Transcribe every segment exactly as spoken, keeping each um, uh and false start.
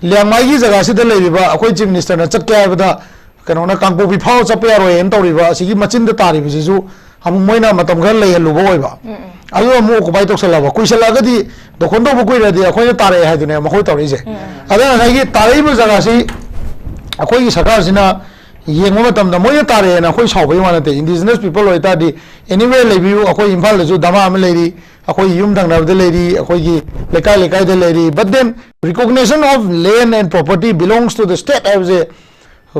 ꯂꯤꯌꯥꯡꯃꯥꯏꯒꯤ ꯖꯒꯥꯁꯤꯗ ꯂꯩꯔꯤꯕ ꯑꯩꯈꯣꯏ ꯆꯤꯐ ꯃꯤꯅꯤꯁꯇꯔꯅ ꯆꯠꯀꯦ ꯍꯥꯏꯕꯗ ꯀꯩꯅꯣꯅ ꯀꯥꯡꯄꯣꯛꯄꯤ ꯐꯥꯎ ꯆꯠꯄ ꯌꯥꯔꯣꯏꯅ ꯇꯧꯔꯤꯕ ꯑꯁꯤꯒꯤ ꯃꯆꯤꯟꯗ ꯇꯥꯔꯤꯕꯁꯤꯁꯨ ꯑꯃꯨꯛ ꯃꯣꯏꯅ ꯃꯇꯝ ꯈꯔ ꯂꯩꯍꯜꯂꯨꯕ ꯑꯣꯏꯕ꯫ ꯑꯗꯨ ꯑꯃꯨꯛ ꯑꯣꯀꯨꯄꯥꯏ ꯇꯧꯁꯜꯂꯕ, ꯀꯨꯏꯁꯜꯂꯛꯑꯒꯗꯤ ꯗꯣꯈꯣꯟ ꯇꯧꯕ ꯀꯨꯏꯔꯗꯤ ꯑꯩꯈꯣꯏꯅ ꯇꯥꯔꯛꯑꯦ ꯍꯥꯏꯗꯨꯅꯦ ꯃꯈꯣꯏ ꯇꯧꯔꯛꯏꯁꯦ꯫ ꯑꯗꯨꯅ ꯉꯁꯥꯏꯒꯤ ꯇꯥꯔꯛꯏꯕ ꯖꯒꯥꯁꯤ ꯑꯩꯈꯣꯏꯒꯤ ꯁꯔꯀꯥꯔꯁꯤꯅ ꯌꯦꯡꯕ ꯃꯇꯝꯗ ꯃꯣꯏꯅ ꯇꯥꯔꯛꯑꯦꯅ ꯑꯩꯈꯣꯏ ꯁꯥꯎꯕꯒꯤ ꯋꯥ ꯅꯠꯇꯦ꯫ ꯏꯟꯗꯤꯖꯤꯅꯁ ꯄꯤꯄꯜ ꯑꯣꯏꯇꯥꯔꯗꯤ anywhere ꯂꯩꯕꯤꯌꯨ, ꯑꯩꯈꯣꯏ ꯏꯝꯐꯥꯜꯗꯁꯨ ꯙꯃꯥ ꯑꯃ ꯂꯩꯔꯤ, ꯑꯩꯈꯣꯏ ꯌꯨꯝ ꯊꯪꯅꯕꯗ ꯂꯩꯔꯤ, ꯑꯩꯈꯣꯏꯒꯤ ꯂꯩꯀꯥꯏ ꯂꯩꯀꯥꯏꯗ ꯂꯩꯔꯤ꯫ But then recognition of land and property belongs to the state ꯍꯥꯏꯕꯁꯦ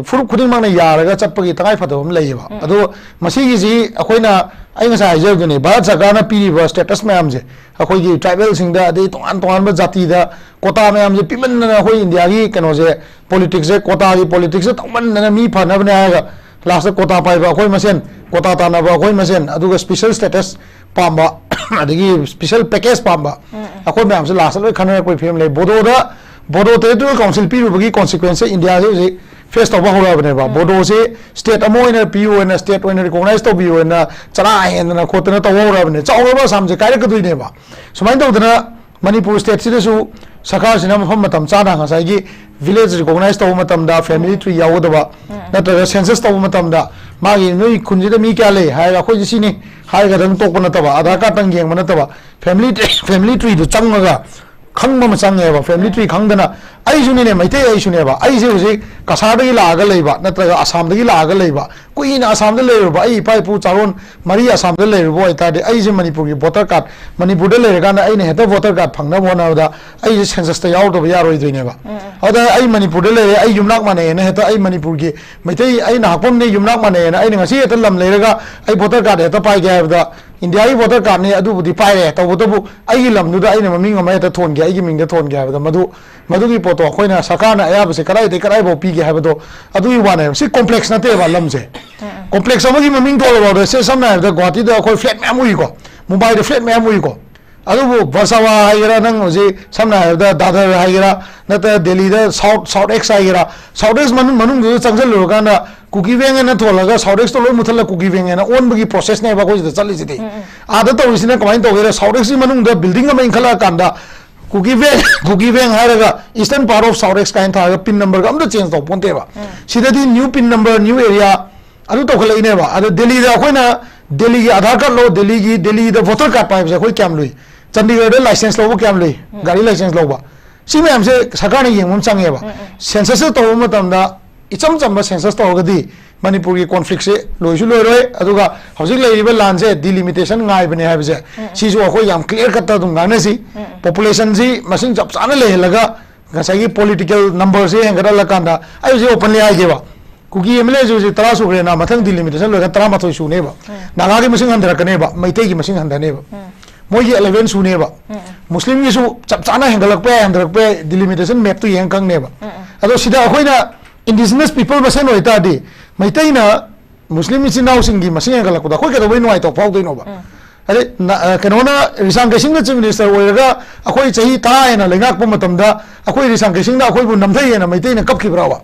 ꯐꯨꯔꯨꯞ ꯈꯨꯗꯤꯡꯃꯛꯅ ꯌꯥꯔꯒ ꯆꯠꯄꯒꯤ ꯇꯉꯥꯏ ꯐꯗꯕ ꯑꯃ ꯂꯩꯌꯦꯕ꯫ ꯑꯗꯣ ꯃꯁꯤꯒꯤꯁꯤ ꯑꯩꯈꯣꯏꯅ, ꯑꯩ ꯉꯁꯥꯏ ꯍꯥꯏꯖꯕꯗꯨꯅꯦ, ꯚꯥꯔꯠ ꯁꯔꯀꯥꯔꯅ ꯄꯤꯔꯤꯕ ꯁ꯭ꯇꯦꯇꯁ ꯃꯌꯥꯝꯁꯦ, ꯑꯩꯈꯣꯏꯒꯤ ꯇ꯭ꯔꯥꯏꯕꯦꯜꯁꯤꯡꯗ ꯑꯗꯩ ꯇꯣꯉꯥꯟ ꯇꯣꯉꯥꯟꯕ ꯖꯥꯇꯤꯗ ꯀꯣꯇꯥ ꯃꯌꯥꯝꯁꯦ ꯄꯤꯃꯟꯗꯅ ꯑꯩꯈꯣꯏ ꯏꯟꯗꯤꯌꯥꯒꯤ ꯀꯩꯅꯣꯁꯦ, ꯄꯣꯂꯤꯇꯤꯛꯁꯁꯦ, ꯀꯣꯇꯥꯒꯤ ꯄꯣꯂꯤꯇꯤꯛꯁꯁꯦ ꯇꯧꯃꯟꯗꯅ ꯃꯤ ꯐꯅꯕꯅꯦ ꯍꯥꯏꯔꯒ ꯂꯥꯁꯇ ꯀꯣꯇꯥ ꯄꯥꯏꯕ ꯑꯩꯈꯣꯏ ꯃꯁꯦꯟ, ꯀꯣꯇꯥ ꯇꯥꯟꯅꯕ ꯑꯩꯈꯣꯏ ꯃꯁꯦꯟ, ꯑꯗꯨꯒ ꯁ꯭ꯄꯤꯁꯦꯜ ꯁ꯭ꯇꯦꯇꯁ ꯄꯥꯝꯕ ꯑꯗꯒꯤ ꯁ꯭ꯄꯤꯁꯦꯜ ꯄꯦꯀꯦꯖ ꯄꯥꯝꯕ ꯑꯩꯈꯣꯏ ꯃꯌꯥꯝꯁꯦ ꯂꯥꯁꯇ ꯂꯣꯏ ꯈꯟꯅꯔꯛꯄꯒꯤ ꯐꯤꯕꯝ ꯂꯩ꯫ ꯕꯣꯗꯣꯗ, ꯕꯣꯗꯣ ꯇꯦꯔꯤꯇꯣꯔꯤꯌꯦꯜ ꯀꯥꯎꯟꯁꯤꯜ ꯄꯤꯔꯨꯕꯒꯤ ꯀꯣꯟꯁꯤꯀ꯭ꯋꯦꯟꯁꯁꯦ ꯏꯟꯗꯤꯌꯥꯁꯦ ꯍꯧꯖꯤꯛ ꯐꯦꯁ ꯇꯧꯕ ꯍꯧꯔꯛꯑꯕꯅꯦꯕ꯫ ꯕꯣꯗꯣꯁꯦ ꯁ꯭ꯇꯦꯠ ꯑꯃ ꯑꯣꯏꯅ ꯄꯤꯌꯨ ꯍꯥꯏꯅ, ꯁ꯭ꯇꯦꯠ ꯑꯣꯏꯅ ꯔꯤꯀꯣꯒꯅꯥꯏꯖ ꯇꯧꯕꯤꯌꯨ ꯍꯥꯏꯅ ꯆꯔꯥ ꯍꯦꯟꯗꯅ ꯈꯣꯠꯇꯅ ꯇꯧꯕ ꯍꯧꯔꯛꯑꯕꯅꯦ꯫ ꯆꯥꯎꯔꯕ ꯑꯁꯥꯝꯁꯦ ꯀꯥꯏꯔꯛꯀꯗꯣꯏꯅꯦꯕ꯫ ꯁꯨꯃꯥꯏꯅ ꯇꯧꯗꯅ ꯃꯅꯤꯄꯨꯔ ꯁ꯭ꯇꯦꯠꯁꯤꯗꯁꯨ ꯁꯔꯀꯥꯔꯁꯤꯅ ꯃꯐꯝ ꯃꯇꯝ ꯆꯥꯅ ꯉꯁꯥꯏꯒꯤ ꯚꯤꯂꯦꯖ ꯔꯤꯀꯣꯒꯅꯥꯏꯖ ꯇꯧꯕ ꯃꯇꯝꯗ, ꯐꯦꯃꯤꯂꯤ ꯇ꯭ꯔꯤ ꯌꯥꯎꯒꯗꯕ, ꯅꯠꯇ꯭ꯔꯒ ꯁꯦꯟꯁꯁ ꯇꯧꯕ ꯃꯇꯝꯗ ꯃꯥꯒꯤ ꯅꯣꯏ ꯈꯨꯟꯁꯤꯗ ꯃꯤ ꯀꯌꯥ ꯂꯩ ꯍꯥꯏꯔꯒ ꯑꯩꯈꯣꯏꯁꯤ ꯁꯤꯅꯤ ꯍꯥꯏꯒꯗꯪ ꯇꯣꯛꯄ ꯅꯠꯇꯕ, ꯑꯥꯙꯥꯔ ꯀꯥꯔꯗꯇꯪ ꯌꯦꯡꯕ ꯅꯠꯇꯕ, ꯐꯦꯃꯤꯂꯤ, ꯐꯦꯃꯤꯂꯤ ꯇ꯭ꯔꯤꯗꯨ ꯆꯪꯉꯒ ꯈꯪꯕ ꯑꯃ ꯆꯪꯉꯦꯕ꯫ ꯐꯦꯃꯤꯂꯤ ꯇ꯭ꯔꯤ ꯈꯪꯗꯅ ꯑꯩꯁꯨꯅꯤꯅꯦ, ꯃꯩꯇꯩ ꯑꯩꯁꯨꯅꯦꯕ꯫ ꯑꯩꯁꯦ ꯍꯧꯖꯤꯛ ꯀꯁꯥꯔꯗꯒꯤ ꯂꯥꯛꯑꯒ ꯂꯩꯕ ꯅꯠꯇ꯭ꯔꯒ ꯑꯁꯥꯝꯗꯒꯤ ꯂꯥꯛꯑꯒ ꯂꯩꯕ, ꯀꯨꯏꯅ ꯑꯁꯥꯝꯗ ꯂꯩꯔꯨꯕ, ꯑꯩ ꯏꯄꯥ ꯏꯄꯨ ꯆꯥꯔꯣꯟ ꯃꯔꯤ ꯑꯁꯥꯝꯗ ꯂꯩꯔꯨꯕ ꯑꯣꯏꯇꯥꯔꯗꯤ ꯑꯩꯁꯦ ꯃꯅꯤꯄꯨꯔꯒꯤ ꯚꯣꯇꯔ ꯀꯥꯔꯗ, ꯃꯅꯤꯄꯨꯔꯗ ꯂꯩꯔꯀꯥꯟꯗ ꯑꯩꯅ ꯍꯦꯛꯇ ꯚꯣꯇꯔ ꯀꯥꯔꯗ ꯐꯪꯅꯕ ꯍꯣꯠꯅꯕꯗ ꯑꯩꯁꯦ ꯁꯦꯟꯁꯁꯇ ꯌꯥꯎꯗꯕ ꯌꯥꯔꯣꯏꯗꯣꯏꯅꯦꯕ꯫ ꯑꯗ ꯑꯩ ꯃꯅꯤꯄꯨꯔꯗ ꯂꯩꯔꯦ, ꯑꯩ ꯌꯨꯝꯅꯥꯛ ꯃꯥꯟꯅꯩꯌꯦꯅ ꯍꯦꯛꯇ ꯑꯩ ꯃꯅꯤꯄꯨꯔꯒꯤ ꯃꯩꯇꯩ, ꯑꯩꯅ ꯍꯥꯞꯄꯝꯅꯦ ꯌꯨꯝꯅꯥꯛ ꯃꯥꯟꯅꯩꯌꯦꯅ ꯑꯩꯅ ꯉꯁꯤ ꯍꯦꯛꯇ ꯂꯝ ꯂꯩꯔꯒ ꯑꯩ ꯚꯣꯇꯔ ꯀꯥꯔꯗ ꯍꯦꯛꯇ ꯄꯥꯏꯒꯦ ꯍꯥꯏꯕꯗ, ꯏꯟꯗꯤꯌꯥꯒꯤ ꯚꯣꯇꯔ ꯀꯥꯔꯗꯅꯤ ꯑꯗꯨꯕꯨꯗꯤ ꯄꯥꯏꯔꯦ, ꯇꯧꯕꯇꯕꯨ ꯑꯩꯒꯤ ꯂꯝꯗꯨꯗ ꯑꯩꯅ ꯃꯃꯤꯡ ꯑꯃ ꯍꯦꯛꯇ ꯊꯣꯟꯒꯦ, ꯑꯩꯒꯤ ꯃꯤꯡꯗ ꯊꯣꯟꯒꯦ ꯍꯥꯏꯕꯗ ꯃꯗꯨ, ꯃꯗꯨꯒꯤ ꯄꯣꯠꯇꯣ ꯑꯩꯈꯣꯏꯅ ꯁꯔꯀꯥꯔꯅ ꯑꯌꯥꯕꯁꯦ ꯀꯗꯥꯏꯗꯒꯤ ꯀꯗꯥꯏꯐꯥꯎ ꯄꯤꯒꯦ ꯍꯥꯏꯕꯗꯣ ꯑꯗꯨꯒꯤ ꯋꯥꯅꯦꯕ꯫ ꯁꯤ ꯀꯣꯝꯄ꯭ꯂꯦꯛꯁ ꯅꯠꯇꯦꯕ ꯂꯝꯁꯦ꯫ ꯀꯣꯝꯄ꯭ꯂꯦꯛꯁ ꯑꯃꯒꯤ ꯃꯃꯤꯡ ꯊꯣꯜꯂꯕꯗ ꯁꯦ ꯁꯝꯅ ꯍꯥꯏꯔꯕꯗ ꯒꯨꯍꯥꯇꯤꯗ ꯑꯩꯈꯣꯏ ꯐ꯭ꯂꯦꯠ ꯃꯌꯥꯝ ꯎꯏꯀꯣ, ꯃꯨꯝꯕꯥꯏꯗ ꯐ꯭ꯂꯦꯠ ꯃꯌꯥꯝ ꯎꯏꯀꯣ꯫ ꯑꯗꯨꯕꯨ ꯕꯔꯁꯥꯋꯥ ꯍꯥꯏꯒꯦꯔꯥ, ꯅꯪ ꯍꯧꯖꯤꯛ ꯁꯝꯅ ꯍꯥꯏꯔꯕꯗ ꯗꯥꯗꯔ ꯍꯥꯏꯒꯦꯔꯥ, ꯅꯠꯇ꯭ꯔꯒ ꯗꯦꯜꯂꯤꯗ ꯁꯥꯎꯠ, ꯁꯥꯎꯠ ꯑꯦꯛꯁ ꯍꯥꯏꯒꯦꯔꯥ, ꯁꯥꯎꯠ ꯑꯦꯛꯁ ꯃꯅꯨꯡ, ꯃꯅꯨꯡꯗꯨꯗ ꯆꯪꯁꯤꯜꯂꯨꯔꯀꯥꯟꯗ ꯀꯨꯀꯤ ꯋꯦꯡ ꯑꯅ ꯊꯣꯜꯂꯒ ꯁꯥꯎꯠ ꯑꯦꯛꯁꯇꯣ ꯂꯣꯏ ꯃꯨꯊꯠꯂ ꯀꯨꯀꯤ ꯋꯦꯡ ꯑꯅ ꯑꯣꯟꯕꯒꯤ ꯄ꯭ꯔꯣꯁꯦꯁꯅꯦꯕ ꯑꯩꯈꯣꯏ ꯁꯤꯗ ꯆꯠꯂꯤꯁꯤꯗꯤ꯫ ꯑꯥꯗ ꯇꯧꯔꯤꯁꯤꯅ ꯀꯃꯥꯏꯅ ꯇꯧꯒꯦꯗ, ꯁꯥꯎꯠ ꯑꯦꯛꯁꯀꯤ ꯃꯅꯨꯡꯗ ꯕꯤꯜꯗꯤꯡ ꯑꯃ ꯏꯟꯈꯠꯂꯛꯑꯀꯥꯟꯗ ꯀꯨꯀꯤ ꯕꯦꯡ, ꯀꯨꯀꯤ ꯕꯦꯡ ꯍꯥꯏꯔꯒ Eastern Part of South X ꯀꯥꯏꯅ ꯊꯥꯔꯒ ꯄꯤꯟ ꯅꯝꯕꯔꯒ ꯑꯝꯇ ꯆꯦꯟꯖ ꯇꯧꯕ ꯄꯣꯟꯇꯦꯕ꯫ ꯁꯤꯗꯗꯤ new pin number, new area, ꯑꯗꯨ ꯇꯧꯈꯠꯂꯛꯏꯅꯦꯕ꯫ ꯑꯗꯣ ꯗꯦꯜꯂꯤꯗ ꯑꯩꯈꯣꯏꯅ ꯗꯦꯜꯂꯤꯒꯤ ꯑꯙꯥꯔ ꯀꯥꯔꯗ ꯂꯣ, ꯗꯦꯜꯂꯤꯒꯤ, ꯗꯦꯜꯂꯤꯗ ꯚꯣꯇꯔ ꯀꯥꯔꯗ ꯄꯥꯏꯕꯁꯦ ꯑꯩꯈꯣꯏ ꯀꯌꯥꯝ ꯂꯨꯏ? ꯆꯟꯗꯤꯒꯔꯗ ꯂꯥꯏꯁꯦꯟꯁ ꯂꯧꯕ ꯀꯌꯥꯝ ꯂꯨꯏ? ꯒꯥꯔꯤ ꯂꯥꯏꯁꯦꯟꯁ ꯂꯧꯕ꯫ ꯁꯤ ꯃꯌꯥꯝꯁꯦ ꯁꯔꯀꯥꯔꯅ ꯌꯦꯡꯕ ꯑꯃ ꯆꯪꯉꯦꯕ꯫ ꯁꯦꯟꯁꯁꯇ ꯇꯧꯕ ꯃꯇꯝꯗ ꯏꯆꯝ ꯆꯝꯕ ꯁꯦꯟꯁꯁ ꯇꯧꯔꯒꯗꯤ ꯃꯅꯤꯄꯨꯔꯒꯤ ꯀꯣꯟꯐ꯭ꯂꯤꯛꯁꯦ ꯂꯣꯏꯁꯨ ꯂꯣꯏꯔꯣꯏ꯫ ꯑꯗꯨꯒ ꯍꯧꯖꯤꯛ ꯂꯩꯔꯤꯕ ꯂꯥꯟꯁꯦ ꯗꯤꯂꯤꯃꯤꯇꯦꯁꯟ ꯉꯥꯏꯕꯅꯦ ꯍꯥꯏꯕꯁꯦ ꯁꯤꯁꯨ ꯑꯩꯈꯣꯏ ꯌꯥꯝ ꯀ꯭ꯂꯤꯌꯥꯔ ꯀꯠꯇ ꯑꯗꯨꯝ ꯉꯥꯡꯅꯁꯤ꯫ ꯄꯣꯄꯨꯂꯦꯁꯟꯁꯤ ꯃꯁꯤꯡ ꯆꯞ ꯆꯥꯅ ꯂꯩꯍꯜꯂꯒ ꯉꯁꯥꯏꯒꯤ ꯄꯣꯂꯤꯇꯤꯀꯦꯜ ꯅꯝꯕꯔꯁꯦ ꯍꯦꯟꯒꯠꯍꯜꯂꯀꯥꯟꯗ, ꯑꯩ ꯍꯧꯖꯤꯛ ꯑꯣꯄꯟꯂꯤ ꯍꯥꯏꯒꯦꯕ, ꯀꯨꯀꯤ ꯑꯦꯝ ꯑꯦꯜ ꯑꯦꯁꯦ ꯍꯧꯖꯤꯛ ꯇꯔꯥ ꯁꯨꯈ꯭ꯔꯦꯅ, ꯃꯊꯪ ꯗꯤꯂꯤꯃꯤꯇꯦꯁꯟ ꯂꯣꯏꯔꯒ ꯇꯔꯥꯃꯥꯊꯣꯏ ꯁꯨꯅꯦꯕ꯫ ꯅꯥꯒꯥꯒꯤ ꯃꯁꯤꯡ ꯍꯟꯊꯔꯛꯀꯅꯦꯕ, ꯃꯩꯇꯩꯒꯤ ꯃꯁꯤꯡ ꯍꯟꯊꯅꯦꯕ꯫ ꯃꯣꯏꯒꯤ ꯑꯦꯂꯦꯚꯦꯟ ꯁꯨꯅꯦꯕ꯫ ꯃꯨꯁꯂꯤꯝꯒꯤꯁꯨ ꯆꯞ ꯆꯥꯅ ꯍꯦꯟꯒꯠꯂꯛꯄ ꯌꯥꯏ, ꯍꯟꯊꯔꯛꯄ ꯌꯥꯏ, ꯗꯤꯂꯤꯃꯤꯇꯦꯁꯟ ꯃꯦꯞꯇꯨ ꯌꯦꯡꯉ ꯈꯪꯅꯦꯕ꯫ ꯑꯗꯣ ꯁꯤꯗ ꯑꯩꯈꯣꯏꯅ ꯏꯟꯗꯤꯖꯤꯅꯁ ꯄꯤꯄꯜ ꯃꯁꯦꯟ ꯑꯣꯏꯇꯥꯔꯗꯤ, ꯃꯩꯇꯩꯅ ꯃꯨꯁꯂꯤꯝ ꯏꯆꯤꯟ ꯏꯅꯥꯎꯁꯤꯡꯒꯤ ꯃꯁꯤꯡ ꯍꯦꯟꯒꯠꯂꯛꯄꯗ ꯑꯩꯈꯣꯏ ꯀꯩꯗꯧꯕꯩ ꯅꯨꯡꯉꯥꯏꯇꯕ ꯐꯥꯎꯗꯣꯏꯅꯣꯕ? ꯍꯥꯏꯗꯤ, ꯅ-, ꯑ, ꯀꯩꯅꯣꯅ, ꯔꯤꯁꯥꯡ ꯀꯩꯁꯤꯡꯅ ꯆꯤꯐ ꯃꯤꯅꯤꯁꯇꯔ ꯑꯣꯏꯔꯒ ꯑꯩꯈꯣꯏ ꯆꯍꯤ ꯇꯔꯥ ꯍꯦꯟꯅ ꯂꯩꯉꯥꯛꯄ ꯃꯇꯝꯗ ꯑꯩꯈꯣꯏ ꯔꯤꯁꯥꯡ ꯀꯩꯁꯤꯡꯅ ꯑꯩꯈꯣꯏꯕꯨ ꯅꯝꯊꯩ ꯍꯥꯏꯅ ꯃꯩꯇꯩꯅ ꯀꯞꯈꯤꯕ꯭ꯔꯕ?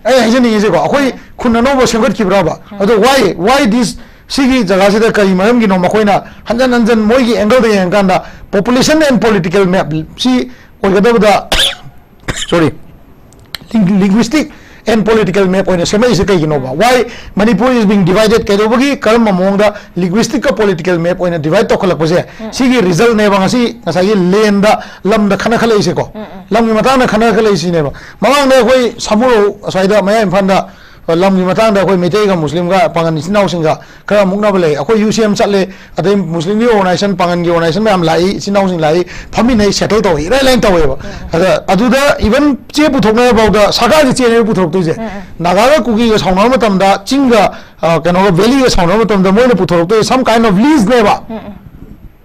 ꯑꯩ ꯍꯥꯏꯖꯅꯤꯡꯉꯤꯁꯦꯀꯣ, ꯑꯩꯈꯣꯏ ꯈꯨꯟ ꯑꯅꯧꯕ ꯁꯦꯝꯒꯠꯈꯤꯕ꯭ꯔꯕ? ꯑꯗꯣ why, why this, ꯁꯤꯒꯤ ꯖꯒꯥꯁꯤꯗ ꯀꯔꯤ ꯃꯔꯝꯒꯤꯅꯣ ꯃꯈꯣꯏꯅ ꯍꯟꯖꯟ ꯍꯟꯖꯟ ꯃꯣꯏꯒꯤ ꯑꯦꯡꯒꯜꯗ ꯌꯦꯡꯉꯀꯥꯟꯗ population and political map ꯁꯤ ꯑꯣꯏꯒꯗꯕꯗ, sorry, linguistic and political map ꯑꯣꯏꯅ ꯁꯦꯝꯃꯛꯏꯁꯦ ꯀꯩꯒꯤꯅꯣꯕ? Why Manipur is being divided? ꯀꯩꯗꯧꯕꯒꯤ, ꯀꯔꯝꯕ ꯃꯑꯣꯡꯗ ꯂꯤꯡꯒ꯭ꯋꯤꯁꯇꯤꯛꯀ ꯄꯣꯂꯤꯇꯤꯀꯦꯜ ꯃꯦꯞ ꯑꯣꯏꯅ ꯗꯤꯚꯥꯏꯠ ꯇꯧꯈꯠꯂꯛꯄꯁꯦ? ꯁꯤꯒꯤ ꯔꯤꯖꯜꯅꯦꯕ ꯉꯁꯤ ꯉꯁꯥꯏꯒꯤ ꯂꯦꯟꯗ, ꯂꯝꯗ ꯈꯠꯅꯈꯠꯂꯛꯏꯁꯦꯀꯣ꯫ ꯂꯝꯒꯤ ꯃꯇꯥꯡꯗ ꯈꯠꯅꯈꯠꯂꯛꯏꯁꯤꯅꯦꯕ꯫ ꯃꯃꯥꯡꯗ ꯑꯩꯈꯣꯏ ꯁꯥꯃꯨꯔꯧ ꯑꯁ꯭ꯋꯥꯏꯗ ꯃꯌꯥꯏ ꯏꯝꯐꯥꯜꯗ ꯂꯝꯒꯤ ꯃꯇꯥꯡꯗ ꯑꯩꯈꯣꯏ ꯃꯩꯇꯩꯒ ꯃꯨꯁꯂꯤꯝꯒ ꯄꯥꯉꯟ ꯏꯆꯤꯟ ꯏꯅꯥꯎꯁꯤꯡꯒ ꯈꯔ ꯃꯨꯛꯅꯕ ꯂꯩ꯫ ꯑꯩꯈꯣꯏ ꯌꯨ ꯁꯤ ꯑꯦꯝ ꯆꯠꯂꯦ, ꯑꯗꯩ ꯃꯨꯁꯂꯤꯝꯒꯤ ꯑꯣꯔꯒꯅꯥꯏꯖꯦꯁꯟ, ꯄꯥꯉꯟꯒꯤ ꯑꯣꯔꯒꯅꯥꯏꯖꯦꯁꯟ ꯃꯌꯥꯝ ꯂꯥꯛꯏ, ꯏꯆꯤꯟ ꯏꯅꯥꯎꯁꯤꯡ ꯂꯥꯛꯏ, ꯐꯝꯃꯤꯟꯅꯩ, ꯁꯦꯇꯜ ꯇꯧꯋꯤ, ꯏꯔꯥꯏ ꯂꯥꯏꯅ ꯇꯧꯋꯦꯕ꯫ ꯑꯗ ꯑꯗꯨꯗ ꯏꯚꯟ ꯆꯦ ꯄꯨꯊꯣꯛꯅꯕ ꯐꯥꯎꯗ ꯁꯔꯀꯥꯔꯒꯤ ꯆꯦꯅꯦꯕ ꯄꯨꯊꯣꯔꯛꯇꯣꯏꯁꯦ꯫ ꯅꯥꯒꯥꯒ ꯀꯨꯀꯤꯒ ꯁꯥꯎꯅꯕ ꯃꯇꯝꯗ, ꯆꯤꯡꯒ, ꯑ, ꯀꯩꯅꯣꯒ, ꯚꯦꯂꯤꯒ ꯁꯥꯎꯅꯕ ꯃꯇꯝꯗ ꯃꯣꯏꯅ ꯄꯨꯊꯣꯔꯛꯇꯣꯏꯁꯦ some kind of lease ꯅꯦꯕ꯫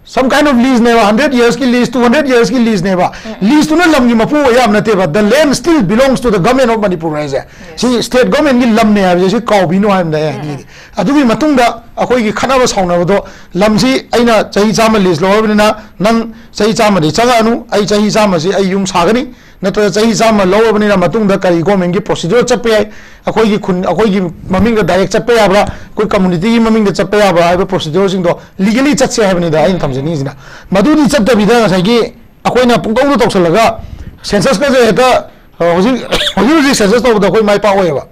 Some kind of lease ꯅꯦꯕ, hundred years ꯀꯤ lease, two hundred years ꯀꯤ lease ꯅꯦꯕ꯫ Lease ꯇꯨꯅ ꯂꯝꯒꯤ ꯃꯄꯨ ꯑꯣꯏ ꯌꯥꯕ ꯅꯠꯇꯦꯕ꯫ The land still belongs to the government of Manipur ꯍꯥꯏꯁꯦ꯫ ꯁꯤ state government ꯀꯤ ꯂꯝꯅꯦ ꯍꯥꯏꯕꯁꯦ ꯁꯤ ꯀꯥꯎꯕꯤꯅꯨ ꯍꯥꯏꯕꯅꯦ ꯑꯩ ꯍꯥꯏꯅꯤꯡꯉꯤꯗꯤ꯫ ꯑꯗꯨꯒꯤ ꯃꯇꯨꯡꯗ ꯑꯩꯈꯣꯏꯒꯤ ꯈꯠꯅꯕ ꯁꯥꯎꯅꯕꯗꯣ, ꯂꯝꯁꯤ ꯑꯩꯅ ꯆꯍꯤ ꯆꯥꯝꯃ lease ꯂꯧꯔꯕꯅꯤꯅ ꯅꯪ ꯆꯍꯤ ꯆꯥꯝꯃꯗꯤ ꯆꯪꯉꯛꯑꯅꯨ, ꯑꯩ ꯆꯍꯤ ꯆꯥꯝꯃꯁꯤ ꯑꯩ ꯌꯨꯝ ꯁꯥꯒꯅꯤ, ꯅꯠꯇ꯭ꯔꯒ ꯆꯍꯤ ꯆꯥꯝꯃ ꯂꯧꯔꯕꯅꯤꯅ ꯃꯇꯨꯡꯗ ꯀꯔꯤ government ꯀꯤ procedure ꯆꯠꯄ ꯌꯥꯏ, ꯑꯩꯈꯣꯏꯒꯤ ꯈꯨꯟ, ꯑꯩꯈꯣꯏꯒꯤ ꯃꯃꯤꯡꯗ direct ꯆꯠꯄ ꯌꯥꯕ꯭ꯔꯥ, ꯑꯩꯈꯣꯏ community ꯒꯤ ꯃꯃꯤꯡꯗ ꯆꯠꯄ ꯌꯥꯕ꯭ꯔꯥ ꯍꯥꯏꯕ procedure ꯁꯤꯡꯗꯣ legally ꯆꯠꯁꯦ ꯍꯥꯏꯕꯅꯤꯗ ꯑꯩꯅ ꯊꯝꯖꯅꯤꯡꯉꯤꯁꯤꯅ꯫ ꯃꯗꯨꯗꯤ ꯆꯠꯇꯕꯤꯗ ꯉꯁꯥꯏꯒꯤ ꯑꯩꯈꯣꯏꯅ ꯄꯨꯡꯇꯧꯗ ꯇꯧꯁꯜꯂꯒ census ꯀꯁꯦ ꯍꯦꯛꯇ, ꯑ, ꯍꯧꯖꯤꯛ ꯍꯧꯖꯤꯛ ꯍꯧꯖꯤꯛ census ꯇꯧꯕꯗ ꯑꯩꯈꯣꯏ ꯃꯥꯏ ꯄꯥꯛꯑꯣꯏꯕ꯫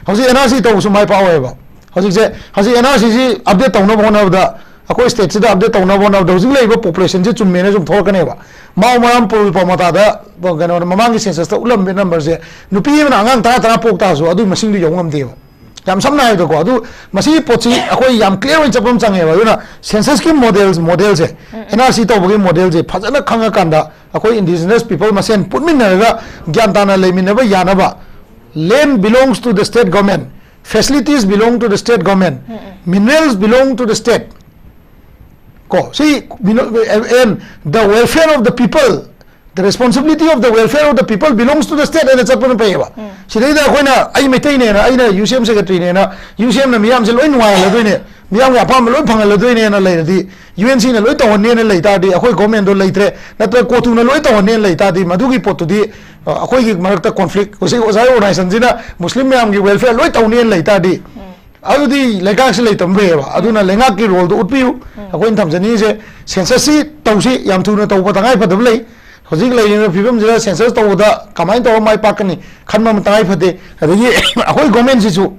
ꯍꯧꯖꯤꯛ N R C ꯇꯧꯕꯁꯨ ꯃꯥꯏ ꯄꯥꯛꯑꯣꯏꯕ꯫ ꯍꯧꯖꯤꯛꯁꯦ ꯍꯧꯖꯤꯛ N R C ꯁꯤ update ꯇꯧꯅꯕ ꯍꯣꯠꯅꯕꯗ, ꯑꯩꯈꯣꯏ state ꯁꯤꯗ update ꯇꯧꯅꯕ ꯍꯣꯠꯅꯕꯗ ꯍꯧꯖꯤꯛ ꯂꯩꯔꯤꯕ population ꯁꯦ ꯆꯨꯝꯃꯦꯅ ꯁꯨꯝ ꯊꯣꯛꯂꯛꯀꯅꯦꯕ꯫ ꯃꯥꯎ ꯃꯔꯥꯝ ꯄꯨꯔꯨꯜ ꯄꯥꯎꯃꯇꯥꯗ, ꯀꯩꯅꯣ, ꯃꯃꯥꯡꯒꯤ census ꯇ ꯎꯠꯂꯝꯕ number ꯁꯦ, ꯅꯨꯄꯤ ꯑꯃꯅ ꯑꯉꯥꯡ ꯇꯔꯥ ꯇꯔꯥ ꯄꯣꯛ ꯇꯥꯔꯁꯨ ꯑꯗꯨꯒꯤ ꯃꯁꯤꯡꯗꯨ ꯌꯧ ꯉꯝꯗꯦꯕ꯫ ꯌꯥꯝ ꯁꯝꯅ ꯍꯥꯏꯕꯗꯀꯣ, ꯑꯗꯨ ꯃꯁꯤꯒꯤ ꯄꯣꯠꯁꯤ ꯑꯩꯈꯣꯏ ꯌꯥꯝ clear ꯑꯣꯏꯅ ꯆꯠꯄ ꯑꯃ ꯆꯪꯉꯦꯕ꯫ ꯑꯗꯨꯅ census ꯀꯤ model, model ꯁꯦ, N R C ꯇꯧꯕꯒꯤ model ꯁꯦ ꯐꯖꯅ ꯈꯪꯉꯀꯥꯟꯗ ꯑꯩꯈꯣꯏ indigenous people ꯃꯁꯦꯟ ꯄꯨꯟꯃꯤꯟꯅꯔꯒ ꯒ꯭ꯌꯥꯟ ꯇꯥꯅ ꯂꯩꯃꯤꯟꯅꯕ ꯌꯥꯅꯕ, land belongs to the state government, facilities belong to the state government, minerals belong to the state, ꯀꯣ, ꯁꯤ, and the welfare of the people, the responsibility of the welfare of the people belongs to the state ꯍꯥꯏꯅ ꯆꯠꯄꯅ ꯐꯩꯌꯦꯕ꯫ ꯁꯤꯗꯩꯗ ꯑꯩꯈꯣꯏꯅ, ꯑꯩ ꯃꯩꯇꯩꯅꯦꯅ, ꯑꯩꯅ U C M secretary ꯅꯦꯅ, U C M ꯅ ꯃꯤꯌꯥꯝꯁꯦ ꯂꯣꯏ ꯅꯨꯡꯉꯥꯏꯍꯜꯂꯗꯣꯏꯅꯦ, ꯃꯤꯌꯥꯝꯒꯤ ꯑꯄꯥꯝꯕ ꯂꯣꯏ ꯐꯪꯍꯜꯂꯗꯣꯏꯅꯦꯅ ꯂꯩꯔꯗꯤ, U N C ꯅ ꯂꯣꯏ ꯇꯧꯍꯟꯅꯦꯅ ꯂꯩ ꯇꯥꯔꯗꯤ, ꯑꯩꯈꯣꯏ government ꯗꯣ ꯂꯩꯇ꯭ꯔꯦ, ꯅꯠꯇ꯭ꯔꯒ ꯀꯣꯇꯨꯅ ꯂꯣꯏ ꯇꯧꯍꯟꯅꯦꯅ ꯂꯩ ꯇꯥꯔꯗꯤ, ꯃꯗꯨꯒꯤ ꯄꯣꯠꯇꯨꯗꯤ, ꯑ, ꯑꯩꯈꯣꯏꯒꯤ ꯃꯔꯛꯇ conflict, ꯍꯧꯖꯤꯛ ꯑꯣꯖꯥ organization ꯁꯤꯅ ꯃꯨꯁꯂꯤꯝ ꯃꯌꯥꯝꯒꯤ welfare ꯂꯣꯏ ꯇꯧꯅꯦꯅ ꯂꯩ ꯇꯥꯔꯗꯤ, ꯑꯗꯨꯗꯤ ꯂꯩꯉꯥꯛꯁꯤ ꯂꯩꯇꯕ ꯐꯩꯌꯦꯕ꯫ ꯑꯗꯨꯅ ꯂꯩꯉꯥꯛꯀꯤ role ꯗꯣ ꯎꯠꯄꯤꯌꯨ꯫ ꯑꯩꯈꯣꯏꯅ ꯊꯝꯖꯅꯤꯡꯉꯤꯁꯦ, census ꯁꯤ ꯇꯧꯁꯤ, ꯌꯥꯝ ꯊꯨꯅ ꯇꯧꯕ ꯇꯉꯥꯏ ꯐꯗꯕ ꯂꯩ꯫ ꯍꯧꯖꯤꯛ ꯂꯩꯔꯤꯕ ꯐꯤꯕꯝꯁꯤꯗ census ꯇꯧꯕꯗ ꯀꯃꯥꯏꯅ ꯇꯧꯔ ꯃꯥꯏ ꯄꯥꯛꯀꯅꯤ ꯈꯟꯕ ꯑꯃ ꯇꯉꯥꯏ ꯐꯗꯦ꯫ ꯑꯗꯒꯤ ꯑꯩꯈꯣꯏ government ꯁꯤꯁꯨ,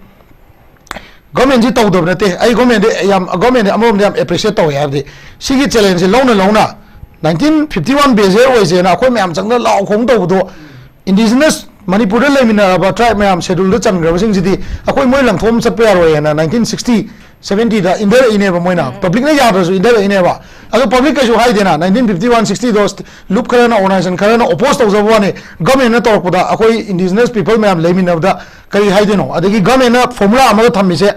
government ꯁꯤ ꯇꯧꯗꯕ ꯅꯠꯇꯦ꯫ ꯑꯩ government ꯗ ꯌꯥꯝ, government ꯗ ꯑꯃꯔꯣꯝꯗ ꯌꯥꯝ appreciate ꯇꯧꯋꯦ꯫ ꯍꯥꯏꯕꯗꯤ ꯁꯤꯒꯤ challenge ꯁꯦ ꯂꯧꯅ ꯂꯧꯅ nineteen fifty one base year ꯑꯣꯏꯁꯦꯅ ꯑꯩꯈꯣꯏ ꯃꯌꯥꯝ ꯆꯪꯗꯅ ꯂꯥꯎ ꯈꯣꯡ ꯇꯧꯕꯗꯣ, indigenous ꯃꯅꯤꯄꯨꯔꯗ ꯂꯩꯃꯤꯟꯅꯔꯕ tribe ꯃꯌꯥꯝ schedule ꯗ ꯆꯟꯈ꯭ꯔꯕꯁꯤꯡꯁꯤꯗꯤ ꯑꯩꯈꯣꯏ ꯃꯣꯏ ꯂꯪꯊꯣꯛ ꯑꯃ ꯆꯠꯄ ꯌꯥꯔꯣꯏ ꯍꯥꯏꯅ nineteen sixty, seventy ꯗ ꯏꯟꯊꯔꯛꯏꯅꯦꯕ ꯃꯣꯏꯅ꯫ Public ꯅ ꯌꯥꯗ꯭ꯔꯁꯨ ꯏꯟꯊꯔꯛꯏꯅꯦꯕ꯫ ꯑꯗꯣ public ꯀꯩꯁꯨ ꯍꯥꯏꯗꯦꯅ, nineteen fifty one sixty ꯗꯣ ꯁ-, ꯂꯨꯞ ꯈꯔꯅ, organization ꯈꯔꯅ oppose ꯇꯧꯖꯕ ꯋꯥꯅꯤ꯫ Government ꯅ ꯇꯧꯔꯛꯄꯗ ꯑꯩꯈꯣꯏ indigenous people ꯃꯌꯥꯝ ꯂꯩꯃꯤꯟꯅꯕꯗ ꯀꯔꯤ ꯍꯥꯏꯗꯣꯏꯅꯣ? ꯑꯗꯒꯤ government ꯅ formula ꯑꯃꯒ ꯊꯝꯃꯤꯁꯦ,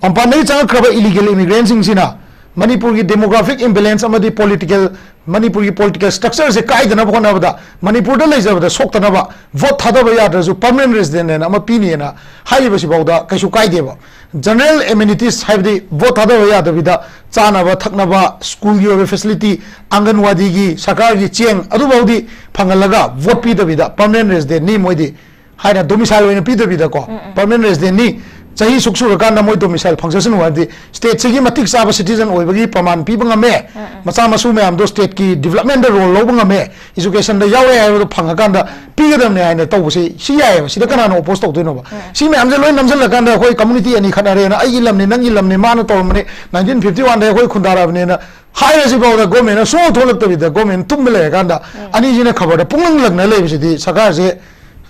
ꯃꯄꯥꯟꯗꯒꯤ ꯆꯪꯉꯛꯈ꯭ꯔꯕ illegal immigrant ꯁꯤꯡꯁꯤꯅ ꯃꯅꯤꯄꯨꯔꯒꯤ demographic imbalance ꯑꯃꯗꯤ political, ꯃꯅꯤꯄꯨꯔꯒꯤ political structure ꯁꯦ ꯀꯥꯏꯗꯅꯕ ꯍꯣꯠꯅꯕꯗ, ꯃꯅꯤꯄꯨꯔꯗ ꯂꯩꯖꯕꯗ ꯁꯣꯛꯇꯅꯕ vote ꯊꯥꯗꯕ ꯌꯥꯗ꯭ꯔꯁꯨ permanent resident ꯍꯥꯏꯅ ꯑꯃ ꯄꯤꯅꯤꯅ ꯍꯥꯏꯔꯤꯕꯁꯤꯐꯥꯎꯗ ꯀꯩꯁꯨ ꯀꯥꯏꯗꯦꯕ꯫ General amenities ꯍꯥꯏꯕꯗꯤ vote ꯊꯥꯗꯕ ꯌꯥꯗꯕꯤꯗ ꯆꯥꯅꯕ ꯊꯛꯅꯕ, school ꯒꯤ ꯑꯣꯏꯕ facility, ꯑꯪꯒꯟꯋꯥꯗꯤꯒꯤ, ꯁꯔꯀꯥꯔꯒꯤ ꯆꯦꯡ, ꯑꯗꯨꯐꯥꯎꯗꯤ ꯐꯪꯍꯜꯂꯒ vote ꯄꯤꯗꯕꯤꯗ permanent resident ꯅꯤ ꯃꯣꯏꯗꯤ ꯍꯥꯏꯅ domicile ꯑꯣꯏꯅ ꯄꯤꯗꯕꯤꯗꯀꯣ, permanent resident ꯅꯤ, ꯆꯍꯤ ꯁꯨꯛ ꯁꯨꯔꯀꯥꯟꯗ ꯃꯣꯏ ꯗꯣꯃꯤꯁꯥꯏꯜ ꯐꯪꯖꯁꯅꯨ ꯍꯥꯏꯕꯗꯤ ꯁ꯭ꯇꯦꯠꯁꯤꯒꯤ ꯃꯇꯤꯛ ꯆꯥꯕ ꯁꯤꯇꯤꯖꯟ ꯑꯣꯏꯕꯒꯤ ꯄ꯭ꯔꯃꯥꯟ ꯄꯤꯕ ꯉꯝꯃꯦ꯫ ꯃꯆꯥ ꯃꯁꯨ ꯃꯌꯥꯝꯗꯣ ꯁ꯭ꯇꯦꯠꯀꯤ ꯗꯤꯕ꯭ꯂꯞꯃꯦꯟꯗ ꯔꯣꯜ ꯂꯧꯕ ꯉꯝꯃꯦ, ꯏꯖꯨꯀꯦꯁꯟꯗ ꯌꯥꯎꯔꯦ ꯍꯥꯏꯕꯗꯣ ꯐꯪꯉꯀꯥꯟꯗ ꯄꯤꯒꯗꯕꯅꯦ ꯍꯥꯏꯅ ꯇꯧꯕꯁꯦ ꯁꯤ ꯌꯥꯏꯑꯕ꯫ ꯁꯤꯗ ꯀꯅꯥꯅ ꯑꯣꯄꯣꯁ ꯇꯧꯗꯣꯏꯅꯣꯕ? ꯁꯤ ꯃꯌꯥꯝꯁꯦ ꯂꯣꯏ ꯅꯝꯁꯤꯜꯂꯀꯥꯟꯗ ꯑꯩꯈꯣꯏ ꯀꯝꯃꯨꯅꯤꯇꯤ ꯑꯅꯤ ꯈꯠꯅꯔꯦꯅ, ꯑꯩꯒꯤ ꯂꯝꯅꯤ, ꯅꯪꯒꯤ ꯂꯝꯅꯤ, ꯃꯥꯅ ꯇꯧꯔꯝꯕꯅꯤ, ꯅꯥꯏꯟꯇꯤꯟ ꯐꯤꯐꯇꯤ ꯋꯥꯟꯗ ꯑꯩꯈꯣꯏ ꯈꯨꯟꯗꯥꯔꯛꯑꯕꯅꯦꯅ ꯍꯥꯏꯔꯁꯤ ꯐꯥꯎꯗ ꯒꯣꯔꯃꯦꯟꯅ ꯁꯨꯡꯊꯣꯛ ꯊꯣꯛꯂꯛꯇꯕꯤꯗ ꯒꯣꯔꯃꯦꯟ ꯇꯨꯝꯕ ꯂꯩꯔꯀꯥꯟꯗ ꯑꯅꯤꯁꯤꯅ ꯈꯕꯔꯗ ꯄꯨꯡꯂꯪ ꯂꯪꯅ ꯂꯩꯕꯁꯤꯗꯤ ꯁꯔꯀꯥꯔꯁꯦ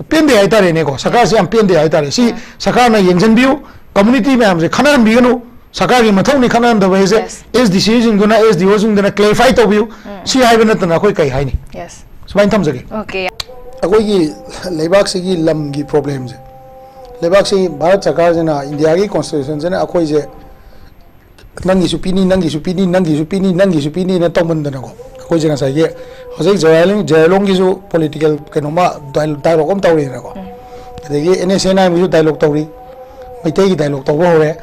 ꯄꯦꯟꯗꯦ ꯍꯥꯏꯇꯥꯔꯦꯅꯦꯀꯣ꯫ ꯁꯔꯀꯥꯔꯁꯦ ꯌꯥꯝ ꯄꯦꯟꯗꯦ ꯍꯥꯏꯇꯥꯔꯦ꯫ ꯁꯤ ꯁꯔꯀꯥꯔꯅ ꯌꯦꯡꯁꯤꯟꯕꯤꯌꯨ, ꯀꯝꯃꯨꯅꯤꯇꯤ ꯃꯌꯥꯝꯁꯦ ꯈꯠꯅꯍꯟꯕꯤꯒꯅꯨ꯫ ꯁꯔꯀꯥꯔꯒꯤ ꯃꯊꯧꯅꯤ ꯈꯠꯅꯍꯟꯗꯕ ꯍꯥꯏꯁꯦ꯫ Yes. S D ꯁꯤꯁꯤꯡꯗꯨꯅ, S D ꯑꯣꯁꯤꯡꯗꯨꯅ ꯀ꯭ꯂꯦꯔꯤꯐꯥꯏ ꯇꯧꯕꯤꯌꯨ꯫ ꯁꯤ ꯍꯥꯏꯕ ꯅꯠꯇꯅ ꯑꯩꯈꯣꯏ ꯀꯩ ꯍꯥꯏꯅꯤ? Yes. ꯁꯨꯃꯥꯏꯅ ꯊꯝꯖꯒꯦ꯫ Okay. ꯑꯩꯈꯣꯏꯒꯤ ꯂꯩꯕꯥꯛꯁꯤꯒꯤ ꯂꯝꯒꯤ ꯄ꯭ꯔꯣꯕ꯭ꯂꯦꯝꯁꯦ, ꯂꯩꯕꯥꯛꯁꯤ ꯚꯥꯔꯠ ꯁꯔꯀꯥꯔꯁꯤꯅ, ꯏꯟꯗꯤꯌꯥꯒꯤ ꯀꯣꯟꯁꯇꯤꯇ꯭ꯌꯨꯁꯟꯁꯤꯅ ꯑꯩꯈꯣꯏꯁꯦ ꯅꯪꯒꯤꯁꯨ ꯄꯤꯅꯤ, ꯅꯪꯒꯤꯁꯨ ꯄꯤꯅꯤ, ꯅꯪꯒꯤꯁꯨ ꯄꯤꯅꯤ, ꯅꯪꯒꯤꯁꯨ ꯄꯤꯅꯤꯅ ꯇꯧꯃꯟꯗꯅꯀꯣ, ꯑꯩꯈꯣꯏꯁꯦ ꯉꯁꯥꯏꯒꯤ ꯍꯧꯖꯤꯛ ꯖꯦꯔꯥꯏꯂꯣꯡ, ꯖꯦꯔꯥꯏꯂꯣꯡꯒꯤꯁꯨ ꯄꯣꯂꯤꯇꯤꯀꯦꯜ ꯀꯩꯅꯣꯝꯃ ꯗꯥꯏꯂꯣꯛ ꯑꯃ ꯇꯧꯔꯤꯗꯅꯀꯣ, ꯑꯗꯒꯤ ꯑꯦꯟ ꯑꯦꯁ ꯑꯦꯟ ꯑꯥꯏ ꯑꯦꯝꯒꯤꯁꯨ ꯗꯥꯏꯂꯣꯛ ꯇꯧꯔꯤ, ꯃꯩꯇꯩꯒꯤ ꯗꯥꯏꯂꯣꯛ ꯇꯧꯕ ꯍꯧꯔꯦ,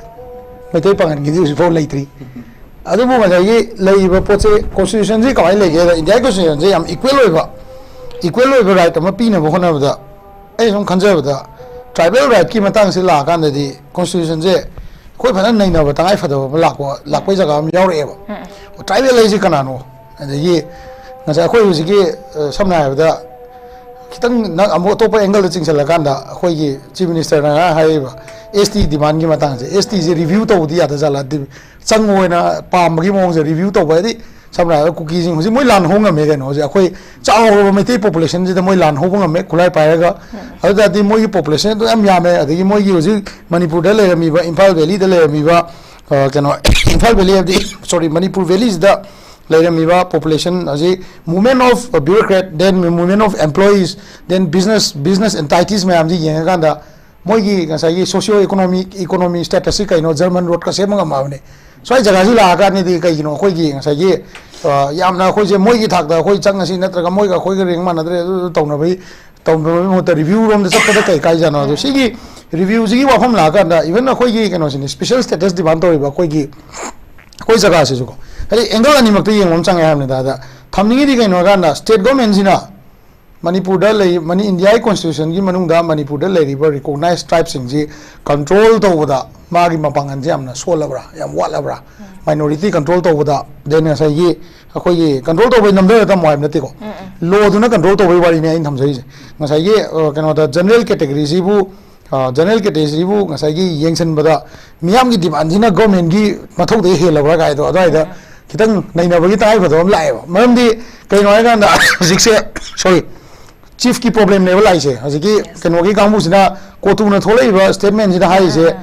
ꯃꯩꯇꯩ ꯄꯥꯉꯜꯒꯤꯗꯤ ꯍꯧꯖꯤꯛꯐꯥꯎ ꯂꯩꯇ꯭ꯔꯤ꯫ ꯑꯗꯨꯕꯨ ꯉꯁꯥꯏꯒꯤ ꯂꯩꯔꯤꯕ ꯄꯣꯠꯁꯦ, ꯀꯣꯟꯁꯇꯤꯇ꯭ꯌꯨꯁꯟꯁꯤ ꯀꯃꯥꯏꯅ ꯂꯩꯒꯦꯗ, ꯏꯟꯗꯤꯌꯥꯒꯤ ꯀꯣꯟꯁꯇꯤꯇ꯭ꯌꯨꯁꯟꯁꯦ ꯌꯥꯝ ꯏꯀ꯭ꯋꯦꯜ ꯑꯣꯏꯕ, ꯏꯀ꯭ꯋꯦꯜ ꯑꯣꯏꯕ ꯔꯥꯏꯠ ꯑꯃ ꯄꯤꯅꯕ ꯍꯣꯠꯅꯕꯗ, ꯑꯩ ꯁꯨꯝ ꯈꯟꯖꯕꯗ, ꯇ꯭ꯔꯥꯏꯕꯦꯜ ꯔꯥꯏꯠꯀꯤ ꯃꯇꯥꯡꯁꯤ ꯂꯥꯛꯑꯀꯥꯟꯗꯗꯤ ꯀꯣꯟꯁꯇꯤꯇ꯭ꯌꯨꯁꯟꯁꯦ ꯑꯩꯈꯣꯏ ꯐꯖꯅ ꯅꯩꯅꯕ ꯇꯉꯥꯏ ꯐꯗꯕ ꯑꯃ ꯂꯥꯛꯄ, ꯂꯥꯛꯄꯩ ꯖꯒꯥ ꯑꯃ ꯌꯥꯎꯔꯛꯑꯦꯕ꯫ ꯇ꯭ꯔꯥꯏꯕꯦꯜ ꯍꯥꯏꯁꯦ ꯀꯅꯥꯅꯣ? ꯑꯗꯒꯤ ꯉꯁꯥꯏ ꯑꯩꯈꯣꯏ ꯍꯧꯖꯤꯛꯀꯤ, ꯑ, ꯁꯝꯅ ꯍꯥꯏꯔꯕꯗ, ꯈꯤꯇꯪ ꯅꯪ ꯑꯃꯨꯛ ꯑꯇꯣꯞꯄ ꯑꯦꯡꯒꯜꯗ ꯆꯤꯡꯁꯤꯜꯂꯀꯥꯟꯗ, ꯑꯩꯈꯣꯏꯒꯤ ꯆꯤꯐ ꯃꯤꯅꯤꯁꯇꯔꯅ ꯉꯔꯥꯡ ꯍꯥꯏꯔꯤꯕ ꯑꯦꯁ ꯇꯤ ꯗꯤꯃꯥꯟꯒꯤ ꯃꯇꯥꯡꯁꯦ, ꯑꯦꯁ ꯇꯤꯁꯦ ꯔꯤꯚ꯭ꯌꯨ ꯇꯧꯕꯗꯤ ꯌꯥꯗ ꯖꯥꯠꯂ? ꯆꯪꯉꯣ ꯍꯥꯏꯅ ꯄꯥꯝꯕꯒꯤ ꯃꯑꯣꯡꯁꯦ ꯔꯤꯚ꯭ꯌꯨ ꯇꯧꯕ ꯍꯥꯏꯗꯤ, ꯁꯝꯅ ꯍꯥꯏꯔꯕꯗ ꯀꯨꯀꯤꯁꯤꯡ ꯍꯧꯖꯤꯛ ꯃꯣꯏ ꯂꯥꯟ ꯍꯧ ꯉꯝꯃꯦ ꯀꯩꯅꯣ꯫ ꯍꯧꯖꯤꯛ ꯑꯩꯈꯣꯏ ꯆꯥꯎꯔꯕ ꯃꯩꯇꯩ ꯄꯣꯄꯨꯂꯦꯁꯟꯁꯤꯗ ꯃꯣꯏ ꯂꯥꯟ ꯍꯧꯕ ꯉꯝꯃꯦ ꯈꯨꯠꯂꯥꯏ ꯄꯥꯏꯔꯒ꯫ ꯑꯗꯨ ꯇꯥꯔꯗꯤ ꯃꯣꯏꯒꯤ ꯄꯣꯄꯨꯂꯦꯁꯟ ꯑꯗꯨ ꯌꯥꯝ ꯌꯥꯝꯃꯦ꯫ ꯑꯗꯒꯤ ꯃꯣꯏꯒꯤ ꯍꯧꯖꯤꯛ ꯃꯅꯤꯄꯨꯔꯗ ꯂꯩꯔꯝꯃꯤꯕ, ꯏꯝꯐꯥꯜ ꯚꯦꯂꯤꯗ ꯂꯩꯔꯝꯃꯤꯕ, ꯑ, ꯀꯩꯅꯣ, ꯏꯝꯐꯥꯜ ꯚꯦꯂꯤ ꯍꯥꯏꯕꯗꯤ, ꯁꯣꯔꯤ, ꯃꯅꯤꯄꯨꯔ ꯚꯦꯂꯤꯁꯤꯗ ꯂꯩꯔꯝꯃꯤꯕ ꯄꯣꯄꯨꯂꯦꯁꯟ ꯍꯧꯖꯤꯛ movement of bureaucrat, then movement of employees, then business, business entities ꯃꯌꯥꯝꯁꯤ ꯌꯦꯡꯉꯀꯥꯟꯗ ꯃꯣꯏꯒꯤ ꯉꯁꯥꯏꯒꯤ socio economic, economy status ꯁꯤ ꯀꯩꯅꯣ, ꯖꯔꯃꯟ ꯔꯣꯗꯀ ꯁꯦꯝꯕ ꯉꯝꯃꯕꯅꯦ꯫ ꯁ꯭ꯋꯥꯏ ꯖꯒꯥꯁꯤ ꯂꯥꯛꯑꯀꯥꯟꯗꯗꯤ ꯀꯩꯒꯤꯅꯣ ꯑꯩꯈꯣꯏꯒꯤ ꯉꯁꯥꯏꯒꯤ, ꯑ, ꯌꯥꯝꯅ ꯑꯩꯈꯣꯏꯁꯦ ꯃꯣꯏꯒꯤ ꯊꯥꯛꯇ ꯑꯩꯈꯣꯏ ꯆꯪꯉꯁꯤ, ꯅꯠꯇ꯭ꯔꯒ ꯃꯣꯏꯒ ꯑꯩꯈꯣꯏꯒ ꯔꯦꯡ ꯃꯥꯟꯅꯗ꯭ꯔꯦ, ꯑꯗꯨ ꯇꯧꯅꯕꯒꯤ, ꯇꯧꯅꯕꯒꯤ ꯃꯍꯨꯠꯇ ꯔꯤꯚ꯭ꯌꯨ ꯔꯣꯝꯗ ꯆꯠꯄꯗ ꯀꯩ ꯀꯥꯏꯖꯥꯠꯅꯣ? ꯑꯗꯣ ꯁꯤꯒꯤ ꯔꯤꯚ꯭ꯌꯨꯁꯤꯒꯤ ꯋꯥꯐꯝ ꯂꯥꯛꯑꯀꯥꯟꯗ, even ꯑꯩꯈꯣꯏꯒꯤ ꯀꯩꯅꯣꯁꯤꯅꯤ, ꯁ꯭ꯄꯦꯁꯦꯜ ꯁ꯭ꯇꯦꯇꯁ ꯗꯤꯃꯥꯟ ꯇꯧꯔꯤꯕ ꯑꯩꯈꯣꯏꯒꯤ, ꯑꯩꯈꯣꯏ ꯖꯒꯥꯁꯤꯁꯨꯀꯣ, ꯍꯥꯏꯗꯤ ꯑꯦꯡꯒꯜ ꯑꯅꯤꯃꯛꯇ ꯌꯦꯡꯕ ꯑꯃ ꯆꯪꯉꯦ ꯍꯥꯏꯕꯅꯤꯗ꯫ ꯑꯗ ꯊꯝꯅꯤꯡꯉꯤꯗꯤ ꯀꯩꯅꯣ ꯍꯥꯏꯀꯥꯟꯗ, ꯁ꯭ꯇꯦꯠ ꯒꯣꯔꯃꯦꯟꯁꯤꯅ ꯃꯅꯤꯄꯨꯔꯗ ꯂꯩ ꯃꯅꯤ ꯏꯟꯗꯤꯌꯥꯒꯤ ꯀꯣꯟꯁꯇꯤꯇ꯭ꯌꯨꯁꯟꯒꯤ ꯃꯅꯨꯡꯗ ꯃꯅꯤꯄꯨꯔꯗ ꯂꯩꯔꯤꯕ ꯔꯤꯀꯣꯛꯅꯥꯏꯁ ꯇ꯭ꯔꯥꯏꯕꯁꯤꯡꯁꯤ ꯀꯟꯇ꯭ꯔꯣꯜ ꯇꯧꯕꯗ ꯃꯥꯒꯤ ꯃꯄꯥꯡꯒꯜꯁꯦ ꯌꯥꯝꯅ ꯁꯣꯜꯂꯕ꯭ꯔꯥ, ꯌꯥꯝ ꯋꯥꯠꯂꯕ꯭ꯔꯥ? ꯃꯥꯏꯅꯣꯔꯤꯇꯤ ꯀꯟꯇ꯭ꯔꯣꯜ ꯇꯧꯕꯗ, ꯗꯦꯟ ꯉꯁꯥꯏꯒꯤ ꯑꯩꯈꯣꯏꯒꯤ ꯀꯟꯇ꯭ꯔꯣꯜ ꯇꯧꯕꯩ ꯅꯝꯊꯔ ꯊꯝꯃꯣ ꯍꯥꯏꯕ ꯅꯠꯇꯦꯀꯣ, ꯂꯣꯗꯨꯅ ꯀꯟꯇ꯭ꯔꯣꯜ ꯇꯧꯕꯩ ꯋꯥꯔꯤꯅꯤ ꯑꯩꯅ ꯊꯝꯖꯔꯤꯁꯦ꯫ ꯉꯁꯥꯏꯒꯤ ꯑ, ꯀꯩꯅꯣꯗ ꯖꯦꯅꯔꯦꯜ ꯀꯦꯇꯦꯒꯣꯔꯤꯁꯤꯕꯨ ꯖꯦꯅꯔꯦꯜ ꯀꯦꯇꯦꯒꯣꯔꯤꯁꯤꯕꯨ ꯉꯁꯥꯏꯒꯤ ꯌꯦꯡꯁꯤꯟꯕꯗ ꯃꯤꯌꯥꯝꯒꯤ ꯗꯤꯃꯥꯟꯁꯤꯅ ꯒꯣꯔꯃꯦꯟꯒꯤ ꯃꯊꯧꯗꯒꯤ ꯍꯦꯜꯂꯕ꯭ꯔꯥ ꯀꯥꯏꯗꯣ ꯑꯗꯨꯋꯥꯏꯗ ꯈꯤꯇꯪ ꯅꯩꯅꯕꯒꯤ ꯇꯉꯥꯏꯐꯗꯕ ꯑꯃ ꯂꯥꯛꯑꯦꯕ꯫ ꯃꯔꯝꯗꯤ ꯀꯩꯅꯣ ꯍꯥꯏꯀꯥꯟꯗ ꯍꯧꯖꯤꯛꯁꯦ, ꯁꯣꯔꯤ, ꯆꯤꯐꯀꯤ ꯄ꯭ꯔꯣꯕ꯭ꯂꯦꯝꯅꯦꯕ ꯂꯥꯛꯏꯁꯦ꯫ ꯍꯧꯖꯤꯛꯀꯤ ꯀꯩꯅꯣꯒꯤ ꯀꯥꯡꯕꯨꯁꯤꯅ ꯀꯣꯇꯨꯅ ꯊꯣꯛꯂꯛꯏꯕ ꯁ꯭ꯇꯦꯠꯃꯦꯟꯁꯤꯗ ꯍꯥꯏꯔꯤꯁꯦ,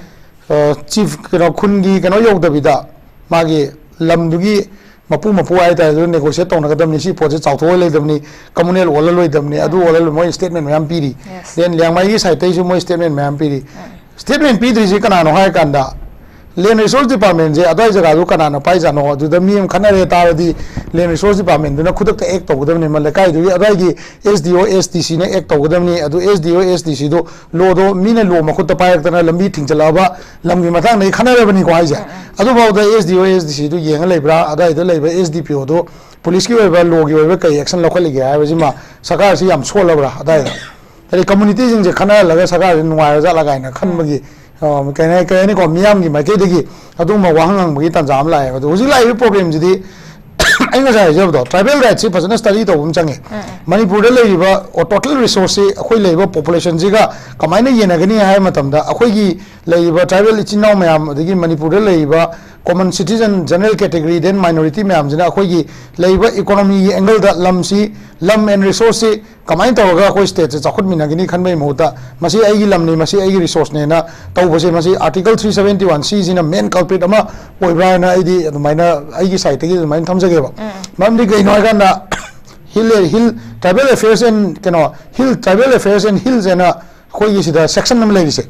ꯆꯤꯐ ꯀꯩꯅꯣ ꯈꯨꯟꯒꯤ ꯀꯩꯅꯣ ꯌꯧꯗꯕꯤꯗ ꯃꯥꯒꯤ ꯂꯝꯗꯨꯒꯤ ꯃꯄꯨ ꯃꯄꯨ ꯍꯥꯏꯇꯥꯔꯦ, ꯑꯗꯨ ꯅꯦꯒꯣꯁꯤꯌꯦꯠ ꯇꯧꯅꯒꯗꯕꯅꯤ, ꯁꯤ ꯄꯣꯠꯁꯦ ꯆꯥꯎꯊꯣꯛꯍꯜꯂꯣꯏꯗꯕꯅꯤ, ꯀꯝꯃꯨꯅꯦꯜ ꯑꯣꯜꯍꯜꯂꯣꯏꯗꯕꯅꯤ, ꯑꯗꯨ ꯑꯣꯜꯍꯜꯂꯣꯏ, ꯃꯣꯏ ꯁ꯭ꯇꯦꯠꯃꯦꯟ ꯃꯌꯥꯝ ꯄꯤꯔꯤ꯫ ꯗꯦꯟ ꯂꯤꯌꯥꯡꯃꯩꯒꯤ ꯁꯥꯏꯠꯇꯩꯁꯨ ꯃꯣꯏ ꯁ꯭ꯇꯦꯠꯃꯦꯟ ꯃꯌꯥꯝ ꯄꯤꯔꯤ꯫ ꯁ꯭ꯇꯦꯠꯃꯦꯟ ꯄꯤꯗ꯭ꯔꯤꯁꯤ ꯀꯅꯥꯅꯣ ꯍꯥꯏꯔꯀꯥꯟꯗ, ꯂꯦꯟ ꯔꯤꯁꯣꯔꯁ ꯗꯤꯄꯥꯔꯠꯃꯦꯟꯁꯦ ꯑꯗꯨꯋꯥꯏ ꯖꯒꯥꯗꯨ ꯀꯅꯥꯅ ꯄꯥꯏꯖꯥꯠꯅꯣ, ꯑꯗꯨꯗ ꯃꯤ ꯑꯃ ꯈꯠꯅꯔꯦ ꯇꯥꯔꯗꯤ ꯂꯦꯟ ꯔꯤꯁꯣꯔꯁ ꯗꯤꯄꯥꯔꯠꯃꯦꯟꯗꯨꯅ ꯈꯨꯗꯛꯇ ꯑꯦꯛ ꯇꯧꯒꯗꯕꯅꯤ꯫ ꯃ-, ꯂꯩꯀꯥꯏꯗꯨꯒꯤ ꯑꯗꯨꯋꯥꯏꯒꯤ ꯑꯦꯁ ꯗꯤ ꯑꯣ, ꯑꯦꯁ ꯗꯤ ꯁꯤꯅ ꯑꯦꯛ ꯇꯧꯒꯗꯕꯅꯤ꯫ ꯑꯗꯨ ꯑꯦꯁ ꯗꯤ ꯑꯣ, ꯑꯦꯁ ꯗꯤ ꯁꯤꯗꯨ ꯂꯣꯗꯣ ꯃꯤꯅ ꯂꯣ ꯃꯈꯨꯠꯇ ꯄꯥꯏꯔꯛꯇꯅ ꯂꯝꯕꯤ ꯊꯤꯡꯖꯤꯜꯂꯛꯑꯕ ꯂꯝꯒꯤ ꯃꯇꯥꯡꯗꯒꯤ ꯈꯠꯅꯔꯕꯅꯤꯀꯣ ꯍꯥꯏꯁꯦ꯫ ꯑꯗꯨꯐꯥꯎꯗ ꯑꯦꯁ ꯗꯤ ꯑꯣ, ꯑꯦꯁ ꯗꯤ ꯁꯤꯗꯨ ꯌꯦꯡꯉ ꯂꯩꯕ꯭ꯔꯥ, ꯑꯗꯨꯋꯥꯏꯗ ꯂꯩꯕ ꯑꯦꯁ ꯗꯤ ꯄꯤ ꯑꯣꯗꯨ ꯄꯨꯂꯤꯁꯀꯤ ꯑꯣꯏꯕ ꯂꯣꯒꯤ ꯑꯣꯏꯕ ꯀꯩ ꯑꯦꯛꯁꯟ ꯂꯧꯈꯠꯂꯤꯒꯦ ꯍꯥꯏꯕꯁꯤꯃ ꯁꯔꯀꯥꯔꯁꯤ ꯌꯥꯝ ꯁꯣꯜꯂꯕ꯭ꯔꯥ ꯑꯗꯨꯋꯥꯏꯗ? ꯍꯥꯏꯗꯤ ꯀꯝꯃꯨꯅꯤꯇꯤꯁꯤꯡꯁꯦ ꯈꯠꯅꯍꯜꯂꯒ ꯁꯔꯀꯥꯔꯁꯦ ꯅꯨꯡꯉꯥꯏꯔꯖꯥꯠꯂ ꯀꯥꯏꯅ ꯈꯟꯕꯒꯤ, ꯑ, ꯀꯩ ꯍꯥꯏ-, ꯀꯩ ꯍꯥꯏꯅꯤꯀꯣ, ꯃꯤꯌꯥꯝꯒꯤ ꯃꯥꯏꯀꯩꯗꯒꯤ ꯑꯗꯨꯒꯨꯝꯕ ꯋꯥꯍꯪ ꯍꯪꯕꯒꯤ ꯇꯥꯟꯖꯥ ꯑꯃ ꯂꯥꯛꯑꯦꯕ꯫ ꯑꯗꯣ ꯍꯧꯖꯤꯛ ꯂꯥꯛꯏꯕ ꯄ꯭ꯔꯣꯕ꯭ꯂꯦꯝꯁꯤꯗꯤ ꯑꯩ ꯉꯁꯥꯏ ꯍꯥꯏꯖꯕꯗꯣ, ꯇ꯭ꯔꯥꯏꯕꯦꯜ ꯔꯥꯏꯠꯁꯤ ꯐꯖꯅ ꯁ꯭ꯇꯗꯤ ꯇꯧꯕ ꯑꯃ ꯆꯪꯉꯦ꯫ ꯃꯅꯤꯄꯨꯔꯗ ꯂꯩꯔꯤꯕ ꯇꯣꯇꯦꯜ ꯔꯤꯁꯣꯔꯁꯁꯤ ꯑꯩꯈꯣꯏ ꯂꯩꯔꯤꯕ ꯄꯣꯄꯨꯂꯦꯁꯟꯁꯤꯒ ꯀꯃꯥꯏꯅ ꯌꯦꯟꯅꯒꯅꯤ ꯍꯥꯏꯕ ꯃꯇꯝꯗ, ꯑꯩꯈꯣꯏꯒꯤ ꯂꯩꯔꯤꯕ ꯇ꯭ꯔꯥꯏꯕꯦꯜ ꯏꯆꯤꯟ ꯏꯅꯥꯎ ꯃꯌꯥꯝ, ꯑꯗꯒꯤ ꯃꯅꯤꯄꯨꯔꯗ ꯂꯩꯔꯤꯕ common citizen, general category, then minority ꯃꯌꯥꯝꯁꯤꯅ ꯑꯩꯈꯣꯏꯒꯤ ꯂꯩꯔꯤꯕ ꯏꯀꯣꯅꯣꯃꯤꯒꯤ ꯑꯦꯡꯒꯜꯗ ꯂꯝꯁꯤ, ꯂꯝ ꯑꯦꯟ ꯔꯤꯁꯣꯔꯁꯁꯤ ꯀꯃꯥꯏꯅ ꯇꯧꯔꯒ ꯑꯩꯈꯣꯏ ꯁ꯭ꯇꯦꯠꯁꯦ ꯆꯥꯎꯈꯠꯃꯤꯟꯅꯒꯅꯤ ꯈꯟꯕꯒꯤ ꯃꯍꯨꯠꯇ, ꯃꯁꯤ ꯑꯩꯒꯤ ꯂꯝꯅꯤ, ꯃꯁꯤ ꯑꯩꯒꯤ ꯔꯤꯁꯣꯔꯁꯅꯦꯅ ꯇꯧꯕꯁꯦ, ꯃꯁꯤ ꯑꯥꯔꯇꯤꯀꯜ ꯊ꯭ꯔꯤ ꯁꯕꯦꯟꯇꯤ ꯋꯥꯟ ꯁꯤꯁꯤꯅ ꯃꯦꯟ ꯀꯜꯄ꯭ꯔꯤꯠ ꯑꯃ ꯑꯣꯏꯕ꯭ꯔꯥ ꯍꯥꯏꯅ ꯑꯩꯗꯤ ꯑꯗꯨꯃꯥꯏꯅ ꯑꯩꯒꯤ ꯁꯥꯏꯠꯇꯒꯤ ꯑꯗꯨꯃꯥꯏꯅ ꯊꯝꯖꯒꯦꯕ꯫ ꯃꯔꯝꯗꯤ ꯀꯩꯅꯣ ꯍꯥꯏꯀꯥꯟꯗ, hill, hill, tribal affairs and ꯀꯩꯅꯣ, hill, tribal affairs and hills ꯍꯥꯏꯅ ꯑꯩꯈꯣꯏꯒꯤ ꯁꯤꯗ ꯁꯦꯛꯁꯟ ꯑꯃ ꯂꯩꯔꯤꯁꯦ,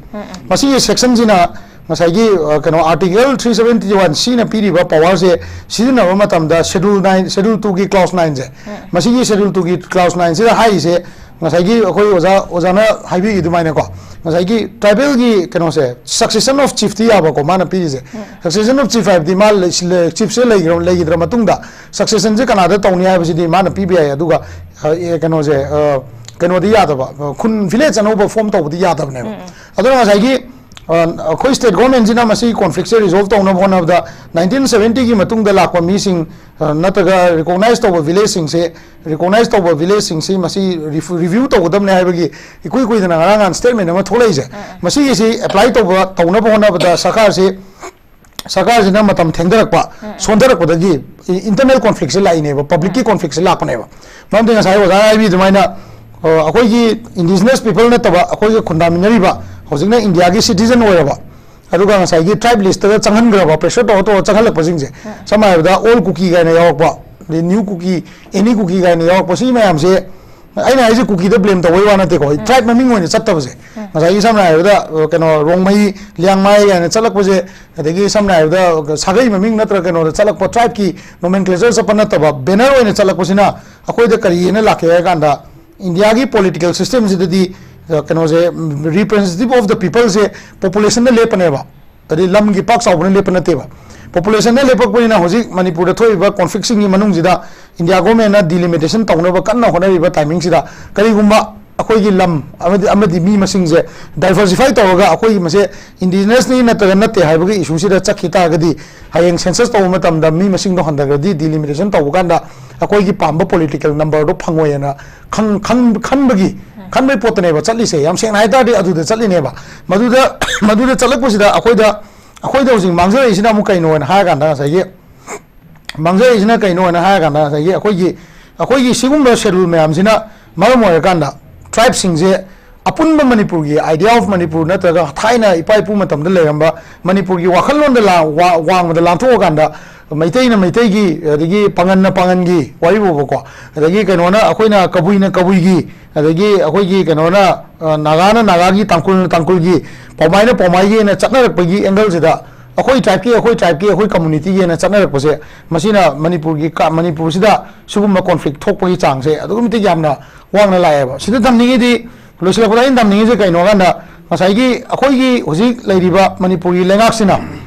ꯃꯁꯤꯒꯤ ꯁꯦꯛꯁꯟꯁꯤꯅ ꯉꯁꯥꯏꯒꯤ, ꯑ, ꯀꯩꯅꯣ, ꯑꯥꯔꯇꯤꯀꯜ ꯊ꯭ꯔꯤ ꯁꯕꯦꯟꯇꯤ ꯋꯥꯟ ꯁꯤꯅ ꯄꯤꯔꯤꯕ ꯄꯋꯥꯔꯁꯦ ꯁꯤꯖꯤꯟꯅꯕ ꯃꯇꯝꯗ ꯁꯦꯗꯨꯜ ꯅꯥꯏꯟ, ꯁꯦꯗꯨꯜ ꯇꯨꯒꯤ ꯀ꯭ꯂꯥꯎꯁ ꯅꯥꯏꯟꯁꯦ, ꯃꯁꯤꯒꯤ ꯁꯦꯗꯨꯜ ꯇꯨꯒꯤ ꯀ꯭ꯂꯥꯎꯁ ꯅꯥꯏꯟꯁꯤꯗ ꯍꯥꯏꯔꯤꯁꯦ, ꯉꯁꯥꯏꯒꯤ ꯑꯩꯈꯣꯏ ꯑꯣꯖꯥ, ꯑꯣꯖꯥꯅ ꯍꯥꯏꯕꯤꯈꯤ ꯑꯗꯨꯃꯥꯏꯅꯀꯣ, ꯉꯁꯥꯏꯒꯤ ꯇ꯭ꯔꯥꯏꯕꯦꯜꯒꯤ ꯀꯩꯅꯣꯁꯦ, ꯁꯛꯁꯦꯁꯟ ꯑꯣꯐ ꯆꯤꯐꯇꯤ ꯌꯥꯕꯀꯣ ꯃꯥꯅ ꯄꯤꯔꯤꯁꯦ꯫ ꯁꯛꯁꯦꯁꯟ ꯑꯣꯐ ꯆꯤꯐ ꯍꯥꯏꯕꯗꯤ ꯃꯥ ꯂꯩ-, ꯂꯩ-, ꯆꯤꯐꯁꯦ ꯂꯩꯈ꯭ꯔ, ꯂꯩꯈꯤꯗ꯭ꯔ ꯃꯇꯨꯡꯗ ꯁꯛꯁꯦꯁꯟꯁꯦ ꯀꯅꯥꯗ ꯇꯧꯅꯤ ꯍꯥꯏꯕꯁꯤꯗꯤ ꯃꯥꯅ ꯄꯤꯕ ꯌꯥꯏ꯫ ꯑꯗꯨꯒ ꯑ, ꯑꯦ, ꯀꯩꯅꯣꯁꯦ, ꯑ, ꯀꯩꯅꯣꯗꯤ ꯌꯥꯗꯕ, ꯑ, ꯈꯨꯟ, ꯚꯤꯂꯦꯖ ꯑꯅꯧꯕ ꯐꯣꯔꯝ ꯇꯧꯕꯗꯤ ꯌꯥꯗꯕꯅꯦꯕ꯫ ꯑꯗꯨꯅ ꯉꯁꯥꯏꯒꯤ, ꯑ, ꯑꯩꯈꯣꯏ ꯁ꯭ꯇꯦꯠ ꯒꯣꯔꯃꯦꯟꯁꯤꯅ ꯃꯁꯤꯒꯤ ꯀꯣꯟꯐ꯭ꯂꯤꯛꯁꯦ ꯔꯤꯖꯣꯜꯕ ꯇꯧꯅꯕ ꯍꯣꯠꯅꯕꯗ, ꯅꯥꯏꯟꯇꯤꯟ ꯁꯕꯦꯟꯇꯤꯒꯤ ꯃꯇꯨꯡꯗ ꯂꯥꯛꯄ ꯃꯤꯁꯤꯡ, ꯑ, ꯅꯠꯇ꯭ꯔꯒ ꯔꯤꯀꯣꯛꯅꯥꯏꯖ ꯇꯧꯕ ꯚꯤꯂꯦꯖꯁꯤꯡꯁꯦ, ꯔꯤꯀꯣꯛꯅꯥꯏꯖ ꯇꯧꯕ ꯚꯤꯂꯦꯖꯁꯤꯡꯁꯤ ꯃꯁꯤ ꯔꯤꯐ-, ꯔꯤꯚ꯭ꯌꯨ ꯇꯧꯒꯗꯕꯅꯦ ꯍꯥꯏꯕꯒꯤ ꯏꯀꯨꯏ ꯀꯨꯏꯗꯅ ꯉꯔꯥꯡ ꯅꯍꯥꯟ ꯁ꯭ꯇꯦꯠꯃꯦꯟ ꯑꯃ ꯊꯣꯛꯂꯛꯏꯁꯦ, ꯃꯁꯤꯒꯤꯁꯤ ꯑꯦꯄ꯭ꯂꯥꯏ ꯇꯧꯕ, ꯇꯧꯅꯕ ꯍꯣꯠꯅꯕꯗ ꯁꯔꯀꯥꯔꯁꯤ, ꯁꯔꯀꯥꯔꯁꯤꯅ ꯃꯇꯝ ꯊꯦꯡꯊꯔꯛꯄ, ꯁꯣꯟꯊꯔꯛꯄꯗꯒꯤ ꯏ-, ꯏꯟꯇꯔꯅꯦꯜ ꯀꯣꯟꯐ꯭ꯂꯤꯛꯁꯦ ꯂꯥꯛꯏꯅꯦꯕ, ꯄꯕ꯭ꯂꯤꯛꯀꯤ ꯀꯣꯟꯐ꯭ꯂꯤꯛꯁꯦ ꯂꯥꯛꯄꯅꯦꯕ꯫ ꯃꯔꯝꯗꯤ ꯉꯁꯥꯏ ꯑꯣꯖꯥꯅ ꯍꯥꯏꯕꯤ ꯑꯗꯨꯃꯥꯏꯅ, ꯑ, ꯑꯩꯈꯣꯏꯒꯤ ꯏꯟꯗꯤꯖꯤꯅꯁ ꯄꯤꯄꯜ ꯅꯠꯇꯕ ꯑꯩꯈꯣꯏꯒ ꯈꯨꯟꯗꯥꯃꯤꯟꯅꯔꯤꯕ, ꯍꯧꯖꯤꯛꯅ ꯏꯟꯗꯤꯌꯥꯒꯤ ꯁꯤꯇꯤꯖꯟ ꯑꯣꯏꯔꯕ, ꯑꯗꯨꯒ ꯉꯁꯥꯏꯒꯤ ꯇ꯭ꯔꯥꯏꯕ ꯂꯤꯁꯇꯗ ꯆꯪꯍꯟꯈ꯭ꯔꯕ, ꯄ꯭ꯔꯦꯁꯔ ꯇꯧꯔ ꯇꯧꯔ ꯆꯪꯍꯜꯂꯛꯄꯁꯤꯡꯁꯦ, ꯁꯝꯅ ꯍꯥꯏꯔꯕꯗ ꯑꯣꯜ ꯀꯨꯀꯤ ꯀꯥꯏꯅ ꯌꯥꯎꯔꯛꯄ, ꯑꯗꯩ ꯅ꯭ꯌꯨ ꯀꯨꯀꯤ, ꯑꯦꯅꯤ ꯀꯨꯀꯤ ꯀꯥꯏꯅ ꯌꯥꯎꯔꯛꯄ, ꯁꯤ ꯃꯌꯥꯝꯁꯦ ꯑꯩꯅ ꯍꯥꯏꯁꯦ ꯀꯨꯀꯤꯗ ꯕ꯭ꯂꯦꯝ ꯇꯧꯕꯩ ꯋꯥ ꯅꯠꯇꯦꯀꯣ, ꯇ꯭ꯔꯥꯏꯕ ꯃꯃꯤꯡ ꯑꯣꯏꯅ ꯆꯠꯇꯕꯁꯦ꯫ ꯉꯁꯥꯏꯒꯤ ꯁꯝꯅ ꯍꯥꯏꯔꯕꯗ, ꯑ, ꯀꯩꯅꯣ, ꯔꯣꯡꯃꯩ, ꯂꯤꯌꯥꯡꯃꯥꯏ ꯀꯥꯏꯅ ꯆꯠꯂꯛꯄꯁꯦ, ꯑꯗꯒꯤ ꯁꯝꯅ ꯍꯥꯏꯔꯕꯗ ꯁꯥꯒꯩ ꯃꯃꯤꯡ ꯅꯠꯇ꯭ꯔꯒ ꯀꯩꯅꯣꯗ ꯆꯠꯂꯛꯄ, ꯇ꯭ꯔꯥꯏꯕꯀꯤ ꯅꯣꯃꯦꯟꯀ꯭ꯂꯦꯆꯔ ꯆꯠꯄ ꯅꯠꯇꯕ, ꯕꯦꯅꯔ ꯑꯣꯏꯅ ꯆꯠꯂꯛꯄꯁꯤꯅ ꯑꯩꯈꯣꯏꯗ ꯀꯔꯤ ꯍꯥꯏꯅ ꯂꯥꯛꯀꯦ ꯍꯥꯏ ꯀꯥꯟꯗ, ꯏꯟꯗꯤꯌꯥꯒꯤ ꯄꯣꯂꯤꯇꯤꯀꯦꯜ ꯁꯤꯁꯇꯦꯝꯁꯤꯗꯗꯤ, ꯑ, ꯀꯩꯅꯣꯁꯦ, ꯔꯤꯄ꯭ꯔꯖꯦꯟꯇꯦꯇꯤꯚ ꯑꯣꯐ ꯗ ꯄꯤꯄꯜꯁꯦ ꯄꯣꯄꯨꯂꯦꯁꯟꯗ ꯂꯦꯞꯄꯅꯦꯕ꯫ ꯑꯗꯩ ꯂꯝꯒꯤ ꯄꯥꯛ ꯆꯥꯎꯕꯅ ꯂꯦꯞꯄ ꯅꯠꯇꯦꯕ꯫ ꯄꯣꯄꯨꯂꯦꯁꯟꯗ ꯂꯦꯞꯄꯛꯄꯅꯤꯅ ꯍꯧꯖꯤꯛ ꯃꯅꯤꯄꯨꯔꯗ ꯊꯣꯛꯏꯕ ꯀꯣꯟꯐ꯭ꯂꯤꯛꯁꯤꯡꯒꯤ ꯃꯅꯨꯡꯁꯤꯗ ꯏꯟꯗꯤꯌꯥ ꯒꯣꯔꯃꯦꯟꯅ ꯗꯤꯂꯤꯃꯤꯇꯦꯁꯟ ꯇꯧꯅꯕ ꯀꯟꯅ ꯍꯣꯠꯅꯔꯤꯕ ꯇꯥꯏꯃꯤꯡꯁꯤꯗ, ꯀꯔꯤꯒꯨꯝꯕ ꯑꯩꯈꯣꯏꯒꯤ ꯂꯝ ꯑꯃꯗꯤ, ꯑꯃꯗꯤ ꯃꯤ ꯃꯁꯤꯡꯁꯦ ꯗꯥꯏꯚꯔꯁꯤꯐꯥꯏ ꯇꯧꯔꯒ ꯑꯩꯈꯣꯏꯒꯤ ꯃꯁꯦ ꯏꯟꯗꯤꯖꯤꯅꯁꯅꯤ ꯅꯠꯇ꯭ꯔꯒ ꯅꯠꯇꯦ ꯍꯥꯏꯕꯒꯤ ꯏꯁꯨꯁꯤꯗ ꯆꯠꯈꯤ ꯇꯥꯔꯒꯗꯤ, ꯍꯌꯦꯡ ꯁꯦꯟꯁꯁ ꯇꯧꯕ ꯃꯇꯝꯗ ꯃꯤ ꯃꯁꯤꯡꯗꯣ ꯍꯟꯊꯈ꯭ꯔꯗꯤ, ꯗꯤꯂꯤꯃꯤꯇꯦꯁꯟ ꯇꯧꯕ ꯀꯥꯟꯗ ꯑꯩꯈꯣꯏꯒꯤ ꯄꯥꯝꯕ ꯄꯣꯂꯤꯇꯤꯀꯦꯜ ꯅꯝꯕꯔꯗꯣ ꯐꯪꯉꯣꯏꯅ ꯈꯪ-, ꯈꯪ-, ꯈꯟꯕꯒꯤ, ꯈꯟꯕꯒꯤ ꯄꯣꯠꯇꯅꯦꯕ ꯆꯠꯂꯤꯁꯦ꯫ ꯌꯥꯝ ꯁꯦꯡꯅ ꯍꯥꯏ ꯇꯥꯔꯗꯤ ꯑꯗꯨꯗ ꯆꯠꯂꯤꯅꯦꯕ꯫ ꯃꯗꯨꯗ, ꯃꯗꯨꯗ ꯆꯠꯂꯛꯄꯁꯤꯗ ꯑꯩꯈꯣꯏꯗ, ꯑꯩꯈꯣꯏꯗ ꯍꯧꯖꯤꯛ ꯃꯥꯡꯖꯔꯛꯏꯁꯤꯅ ꯑꯃꯨꯛ ꯀꯩꯅꯣ ꯍꯥꯏꯅ ꯍꯥꯏꯔꯀꯥꯟꯗ, ꯉꯁꯥꯏꯒꯤ ꯃꯥꯡꯖꯔꯛꯏꯁꯤꯅ ꯀꯩꯅꯣ ꯍꯥꯏꯅ ꯍꯥꯏꯔꯀꯥꯟꯗ, ꯉꯁꯥꯏꯒꯤ ꯑꯩꯈꯣꯏꯒꯤ, ꯑꯩꯈꯣꯏꯒꯤ ꯁꯤꯒꯨꯝꯕ ꯁꯦꯗꯨꯜ ꯃꯌꯥꯝꯁꯤꯅ ꯃꯔꯝ ꯑꯣꯏꯔꯀꯥꯟꯗ ꯇ꯭ꯔꯥꯏꯕꯁꯤꯡꯁꯦ ꯑꯄꯨꯟꯕ ꯃꯅꯤꯄꯨꯔꯒꯤ, idea of ꯃꯅꯤꯄꯨꯔ ꯅꯠꯇ꯭ꯔꯒ ꯊꯥꯏꯅ ꯏꯄꯥ ꯏꯄꯨ ꯃꯇꯝꯗ ꯂꯩꯔꯝꯕ ꯃꯅꯤꯄꯨꯔꯒꯤ ꯋꯥꯈꯜꯂꯣꯟꯗ ꯂꯥ-, ꯋꯥ-, ꯋꯥꯡꯃꯗ ꯂꯥꯟꯊꯣꯛꯑꯀꯥꯟꯗ, ꯃꯩꯇꯩꯅ ꯃꯩꯇꯩꯒꯤ, ꯑꯗꯒꯤ ꯄꯥꯉꯟꯅ ꯄꯥꯉꯟꯒꯤ ꯋꯥꯔꯤ ꯐꯥꯎꯕꯀꯣ, ꯑꯗꯒꯤ ꯀꯩꯅꯣꯅ, ꯑꯩꯈꯣꯏꯅ ꯀꯕꯨꯏꯅ ꯀꯕꯨꯏꯒꯤ, ꯑꯗꯒꯤ ꯑꯩꯈꯣꯏꯒꯤ ꯀꯩꯅꯣꯅ, ꯑ, ꯅꯥꯒꯥꯅ ꯅꯥꯒꯥꯒꯤ, ꯇꯥꯡꯈꯨꯜꯅ ꯇꯥꯡꯈꯨꯜꯒꯤ, ꯄꯥꯎꯃꯥꯏꯅ ꯄꯥꯎꯃꯥꯏꯒꯤ ꯍꯥꯏꯅ ꯆꯠꯅꯔꯛꯄꯒꯤ ꯑꯦꯡꯒꯜꯁꯤꯗ, ꯑꯩꯈꯣꯏ ꯇ꯭ꯔꯥꯏꯕꯀꯤ, ꯑꯩꯈꯣꯏ ꯇ꯭ꯔꯥꯏꯕꯀꯤ, ꯑꯩꯈꯣꯏ ꯀꯝꯃꯨꯅꯤꯇꯤꯒꯤ ꯍꯥꯏꯅ ꯆꯠꯅꯔꯛꯄꯁꯦ, ꯃꯁꯤꯅ ꯃꯅꯤꯄꯨꯔꯒꯤ ꯀ-, ꯃꯅꯤꯄꯨꯔꯁꯤꯗ ꯁꯤꯒꯨꯝꯕ ꯀꯣꯟꯐ꯭ꯂꯤꯛ ꯊꯣꯛꯄꯒꯤ ꯆꯥꯡꯁꯦ ꯑꯗꯨꯛꯀꯤ ꯃꯇꯤꯛ ꯌꯥꯝꯅ ꯋꯥꯡꯅ ꯂꯥꯛꯑꯦꯕ꯫ ꯁꯤꯗ ꯊꯝꯅꯤꯡꯉꯤꯗꯤ, ꯂꯣꯏꯁꯤꯜꯂꯛꯄꯗ ꯑꯩꯅ ꯊꯝꯅꯤꯡꯉꯤꯁꯦ ꯀꯩꯅꯣ ꯍꯥꯏꯀꯥꯟꯗ, ꯉꯁꯥꯏꯒꯤ ꯑꯩꯈꯣꯏꯒꯤ ꯍꯧꯖꯤꯛ ꯂꯩꯔꯤꯕ ꯃꯅꯤꯄꯨꯔꯒꯤ ꯂꯩꯉꯥꯛꯁꯤꯅ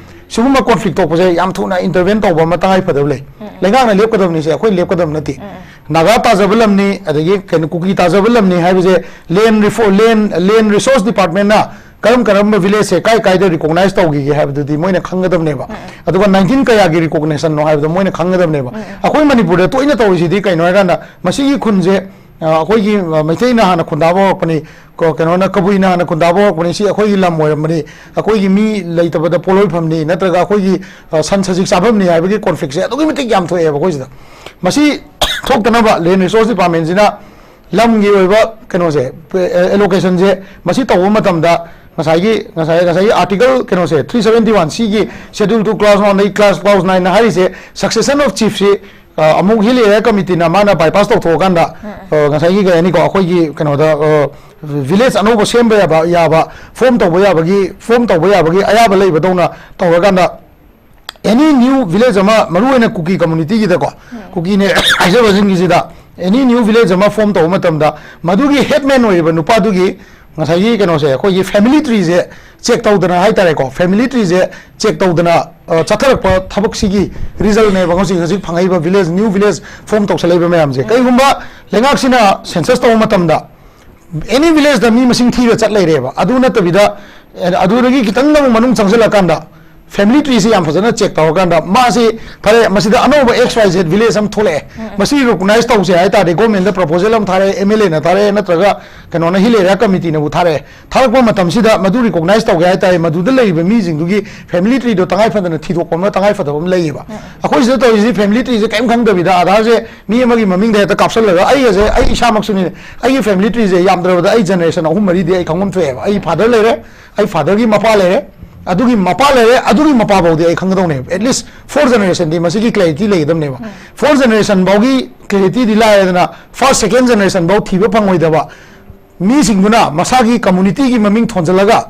ꯁꯤꯒꯨꯝꯕ ꯀꯣꯟꯐ꯭ꯂꯤꯛ ꯊꯣꯛꯄꯁꯦ ꯌꯥꯝ ꯊꯨꯅ ꯏꯟꯇꯔꯚꯦꯟ ꯇꯧꯕ ꯑꯃ ꯇꯉꯥꯏ ꯐꯗꯕ ꯂꯩ꯫ ꯂꯩꯉꯥꯛꯅ ꯂꯦꯞꯀꯗꯕꯅꯤ, ꯁꯦ ꯑꯩꯈꯣꯏ ꯂꯦꯞꯀꯗꯕ ꯅꯠꯇꯦ꯫ ꯅꯥꯒꯥ ꯇꯥꯖꯕ ꯂꯝꯅꯤ, ꯑꯗꯒꯤ ꯀꯩꯅꯣ, ꯀꯨꯀꯤ ꯇꯥꯖꯕ ꯂꯝꯅꯤ ꯍꯥꯏꯕꯁꯦ land refo-, land, land resource department ꯅ ꯀꯔꯝ ꯀꯔꯝꯕ village ꯁꯦ ꯀꯥꯏ ꯀꯥꯏꯗ recognize ꯇꯧꯈꯤꯒꯦ ꯍꯥꯏꯕꯗꯨꯗꯤ ꯃꯣꯏꯅ ꯈꯪꯒꯗꯕꯅꯦꯕ꯫ ꯑꯗꯨꯒ nineteen ꯀꯌꯥꯒꯤ recognition ꯅꯣ ꯍꯥꯏꯕꯗꯣ ꯃꯣꯏꯅ ꯈꯪꯒꯗꯕꯅꯦꯕ꯫ ꯑꯩꯈꯣꯏ ꯃꯅꯤꯄꯨꯔꯗ ꯇꯣꯏꯅ ꯇꯧꯔꯤꯁꯤꯗꯤ ꯀꯩꯅꯣ ꯍꯥꯏꯀꯥꯟꯗ, ꯃꯁꯤꯒꯤ ꯈꯨꯟꯁꯦ, ꯑ, ꯑꯩꯈꯣꯏꯒꯤ, ꯑ, ꯃꯩꯇꯩꯅ ꯍꯥꯟꯅ ꯈꯨꯟꯗꯥꯕ ꯍꯧꯔꯛꯄꯅꯤ, ꯀꯣ-, ꯀꯩꯅꯣꯅ, ꯀꯕꯨꯏꯅ ꯍꯥꯟꯅ ꯈꯨꯟꯗꯥꯕ ꯍꯧꯔꯛꯄꯅꯤ, ꯁꯤ ꯑꯩꯈꯣꯏꯒꯤ ꯂꯝ ꯑꯣꯏꯔꯝꯕꯅꯤ, ꯑꯩꯈꯣꯏꯒꯤ ꯃꯤ ꯂꯩꯇꯕꯗ ꯄꯣꯠꯂꯣꯏ ꯐꯝꯅꯤ, ꯅꯠꯇ꯭ꯔꯒ ꯑꯩꯈꯣꯏꯒꯤ, ꯑ, ꯁꯟ ꯁꯖꯤꯛ ꯆꯥꯐꯝꯅꯤ ꯍꯥꯏꯕꯒꯤ conflict ꯁꯦ ꯑꯗꯨꯛꯀꯤ ꯃꯇꯤꯛ ꯌꯥꯝ ꯊꯣꯛꯑꯦꯕ ꯑꯩꯈꯣꯏ ꯁꯤꯗ꯫ ꯃꯁꯤ ꯊꯣꯛꯇꯅꯕ land resource department ꯁꯤꯅ ꯂꯝꯒꯤ ꯑꯣꯏꯕ ꯀꯩꯅꯣꯁꯦ, ꯑꯦ, allocation ꯁꯦ, ꯃꯁꯤ ꯇꯧꯕ ꯃꯇꯝꯗ ꯉꯁꯥꯏꯒꯤ, ꯉꯁꯥꯏ, ꯉꯁꯥꯏꯒꯤ article ꯀꯩꯅꯣꯁꯦ, three seventy one C ꯒꯤ schedule two clause one, clause, clause nine ꯅ ꯍꯥꯏꯔꯤꯁꯦ, succession of chief ꯁꯤ, ꯑ, ꯑꯃꯨꯛ hill area committee ꯅ ꯃꯥꯅ bypass ꯇꯧꯊꯣꯛꯑꯀꯥꯟꯗ, ꯑ, ꯉꯁꯥꯏꯒꯤ ꯀꯩ ꯍꯥꯏꯅꯤꯀꯣ, ꯑꯩꯈꯣꯏꯒꯤ ꯀꯩꯅꯣꯗ, ꯑ, village ꯑꯅꯧꯕ ꯁꯦꯝꯕ ꯌꯥꯕ, ꯌꯥꯕ, form ꯇꯧꯕ ꯌꯥꯕꯒꯤ, form ꯇꯧꯕ ꯌꯥꯕꯒꯤ ꯑꯌꯥꯕ ꯂꯩꯕꯗꯧꯅ ꯇꯧꯔꯀꯥꯟꯗ, any new village ꯑꯃ, ꯃꯔꯨ ꯑꯣꯏꯅ ꯀꯨꯀꯤ community ꯒꯤꯗꯀꯣ, ꯀꯨꯀꯤꯅꯦ ꯍꯥꯏꯖꯕꯁꯤꯡꯒꯤꯁꯤꯗ, any new village ꯑꯃ form ꯇꯧꯕ ꯃꯇꯝꯗ, ꯃꯗꯨꯒꯤ headman ꯑꯣꯏꯔꯤꯕ ꯅꯨꯄꯥꯗꯨꯒꯤ ꯉꯁꯥꯏꯒꯤ ꯀꯩꯅꯣꯁꯦ, ꯑꯩꯈꯣꯏꯒꯤ family tree ꯁꯦ check ꯇꯧꯗꯅ ꯍꯥꯏꯇꯥꯔꯦꯀꯣ, family tree ꯁꯦ check ꯇꯧꯗꯅ, ꯑ, ꯆꯠꯊꯔꯛꯄ ꯊꯕꯛꯁꯤꯒꯤ result ꯅꯦꯕ ꯍꯧꯖꯤꯛ, ꯍꯧꯖꯤꯛ ꯐꯪꯉꯛꯏꯕ village, new village form ꯇꯧꯁꯜꯂꯛꯏꯕ ꯃꯌꯥꯝꯁꯦ꯫ ꯀꯩꯒꯨꯝꯕ ꯂꯩꯉꯥꯛꯁꯤꯅ census ꯇꯧꯕ ꯃꯇꯝꯗ, any village ꯇ ꯃꯤ ꯃꯁꯤꯡ ꯊꯤꯔ ꯆꯠ ꯂꯩꯔꯦꯕ꯫ ꯑꯗꯨ ꯅꯠꯇꯕꯤꯗ, ꯑꯦ, ꯑꯗꯨꯗꯒꯤ ꯈꯤꯇꯪ ꯑꯃꯨꯛ ꯃꯅꯨꯡ ꯆꯪꯁꯤꯜꯂꯀꯥꯟꯗ, family tree ꯁꯤ ꯌꯥꯝ ꯐꯖꯅ check ꯇꯧꯔꯀꯥꯟꯗ, ꯃꯥꯁꯤ ꯐꯔꯦ, ꯃꯁꯤꯗ ꯑꯅꯧꯕ X Y Z village ꯑꯃ ꯊꯣꯛꯂꯛꯑꯦ, ꯃꯁꯤ recognize ꯇꯧꯁꯦ ꯍꯥꯏ ꯇꯥꯔꯗꯤ, government ꯗ proposal ꯑꯃ ꯊꯥꯔꯛꯑꯦ, M L A ꯅ ꯊꯥꯔꯛꯑꯦ, ꯅꯠꯇ꯭ꯔꯒ ꯀꯩꯅꯣꯅ, hill area committee ꯅꯕꯨ ꯊꯥꯔꯛꯑꯦ꯫ ꯊꯥꯔꯛꯄ ꯃꯇꯝꯁꯤꯗ ꯃꯗꯨ recognize ꯇꯧꯒꯦ ꯍꯥꯏ ꯇꯥꯔꯗꯤ, ꯃꯗꯨꯗ ꯂꯩꯔꯤꯕ ꯃꯤꯁꯤꯡꯗꯨꯒꯤ family tree ꯗꯣ ꯇꯉꯥꯏ ꯐꯗꯅ ꯊꯤꯗꯣꯛꯄ ꯑꯃ ꯇꯉꯥꯏ ꯐꯗꯕ ꯑꯃ ꯂꯩꯌꯦꯕ꯫ ꯑꯩꯈꯣꯏ ꯁꯤꯗ ꯇꯧꯔꯤꯁꯤ family tree ꯁꯦ ꯀꯔꯤꯝ ꯈꯪꯗꯕꯤꯗ, ꯑꯥꯙꯥꯔꯁꯦ ꯃꯤ ꯑꯃꯒꯤ ꯃꯃꯤꯡꯗ ꯍꯦꯛꯇ ꯀꯥꯞꯁꯜꯂꯒ, ꯑꯩꯒꯁꯦ, ꯑꯩ ꯏꯁꯥꯃꯛꯁꯨꯅꯤꯅꯦ, ꯑꯩꯒꯤ family tree ꯁꯦ ꯌꯥꯝꯗ꯭ꯔꯕꯗ ꯑꯩ generation ꯑꯍꯨꯝ ꯃꯔꯤꯗꯤ ꯑꯩ ꯈꯪꯐꯝ ꯊꯣꯛꯑꯦꯕ꯫ ꯑꯩ father ꯂꯩꯔꯦ, ꯑꯩ father ꯒꯤ ꯃꯄꯥ ꯂꯩꯔꯦ, ꯑꯗꯨꯒꯤ ꯃꯄꯥ ꯂꯩꯔꯦ, ꯑꯗꯨꯒꯤ ꯃꯄꯥ ꯐꯥꯎꯗꯤ ꯑꯩ ꯈꯪꯒꯗꯧꯅꯦꯕ꯫ At least four generation ꯗꯤ ꯃꯁꯤꯒꯤ clarity ꯂꯩꯒꯗꯕꯅꯦꯕ꯫ Four generation ꯐꯥꯎꯒꯤ clarity ꯗꯤ ꯂꯥꯏꯔꯗꯅ, first, second generation ꯐꯥꯎ ꯊꯤꯕ ꯐꯪꯉꯣꯏꯗꯕ ꯃꯤꯁꯤꯡꯗꯨꯅ ꯃꯁꯥꯒꯤ community ꯒꯤ ꯃꯃꯤꯡ ꯊꯣꯟꯖꯜꯂꯒ,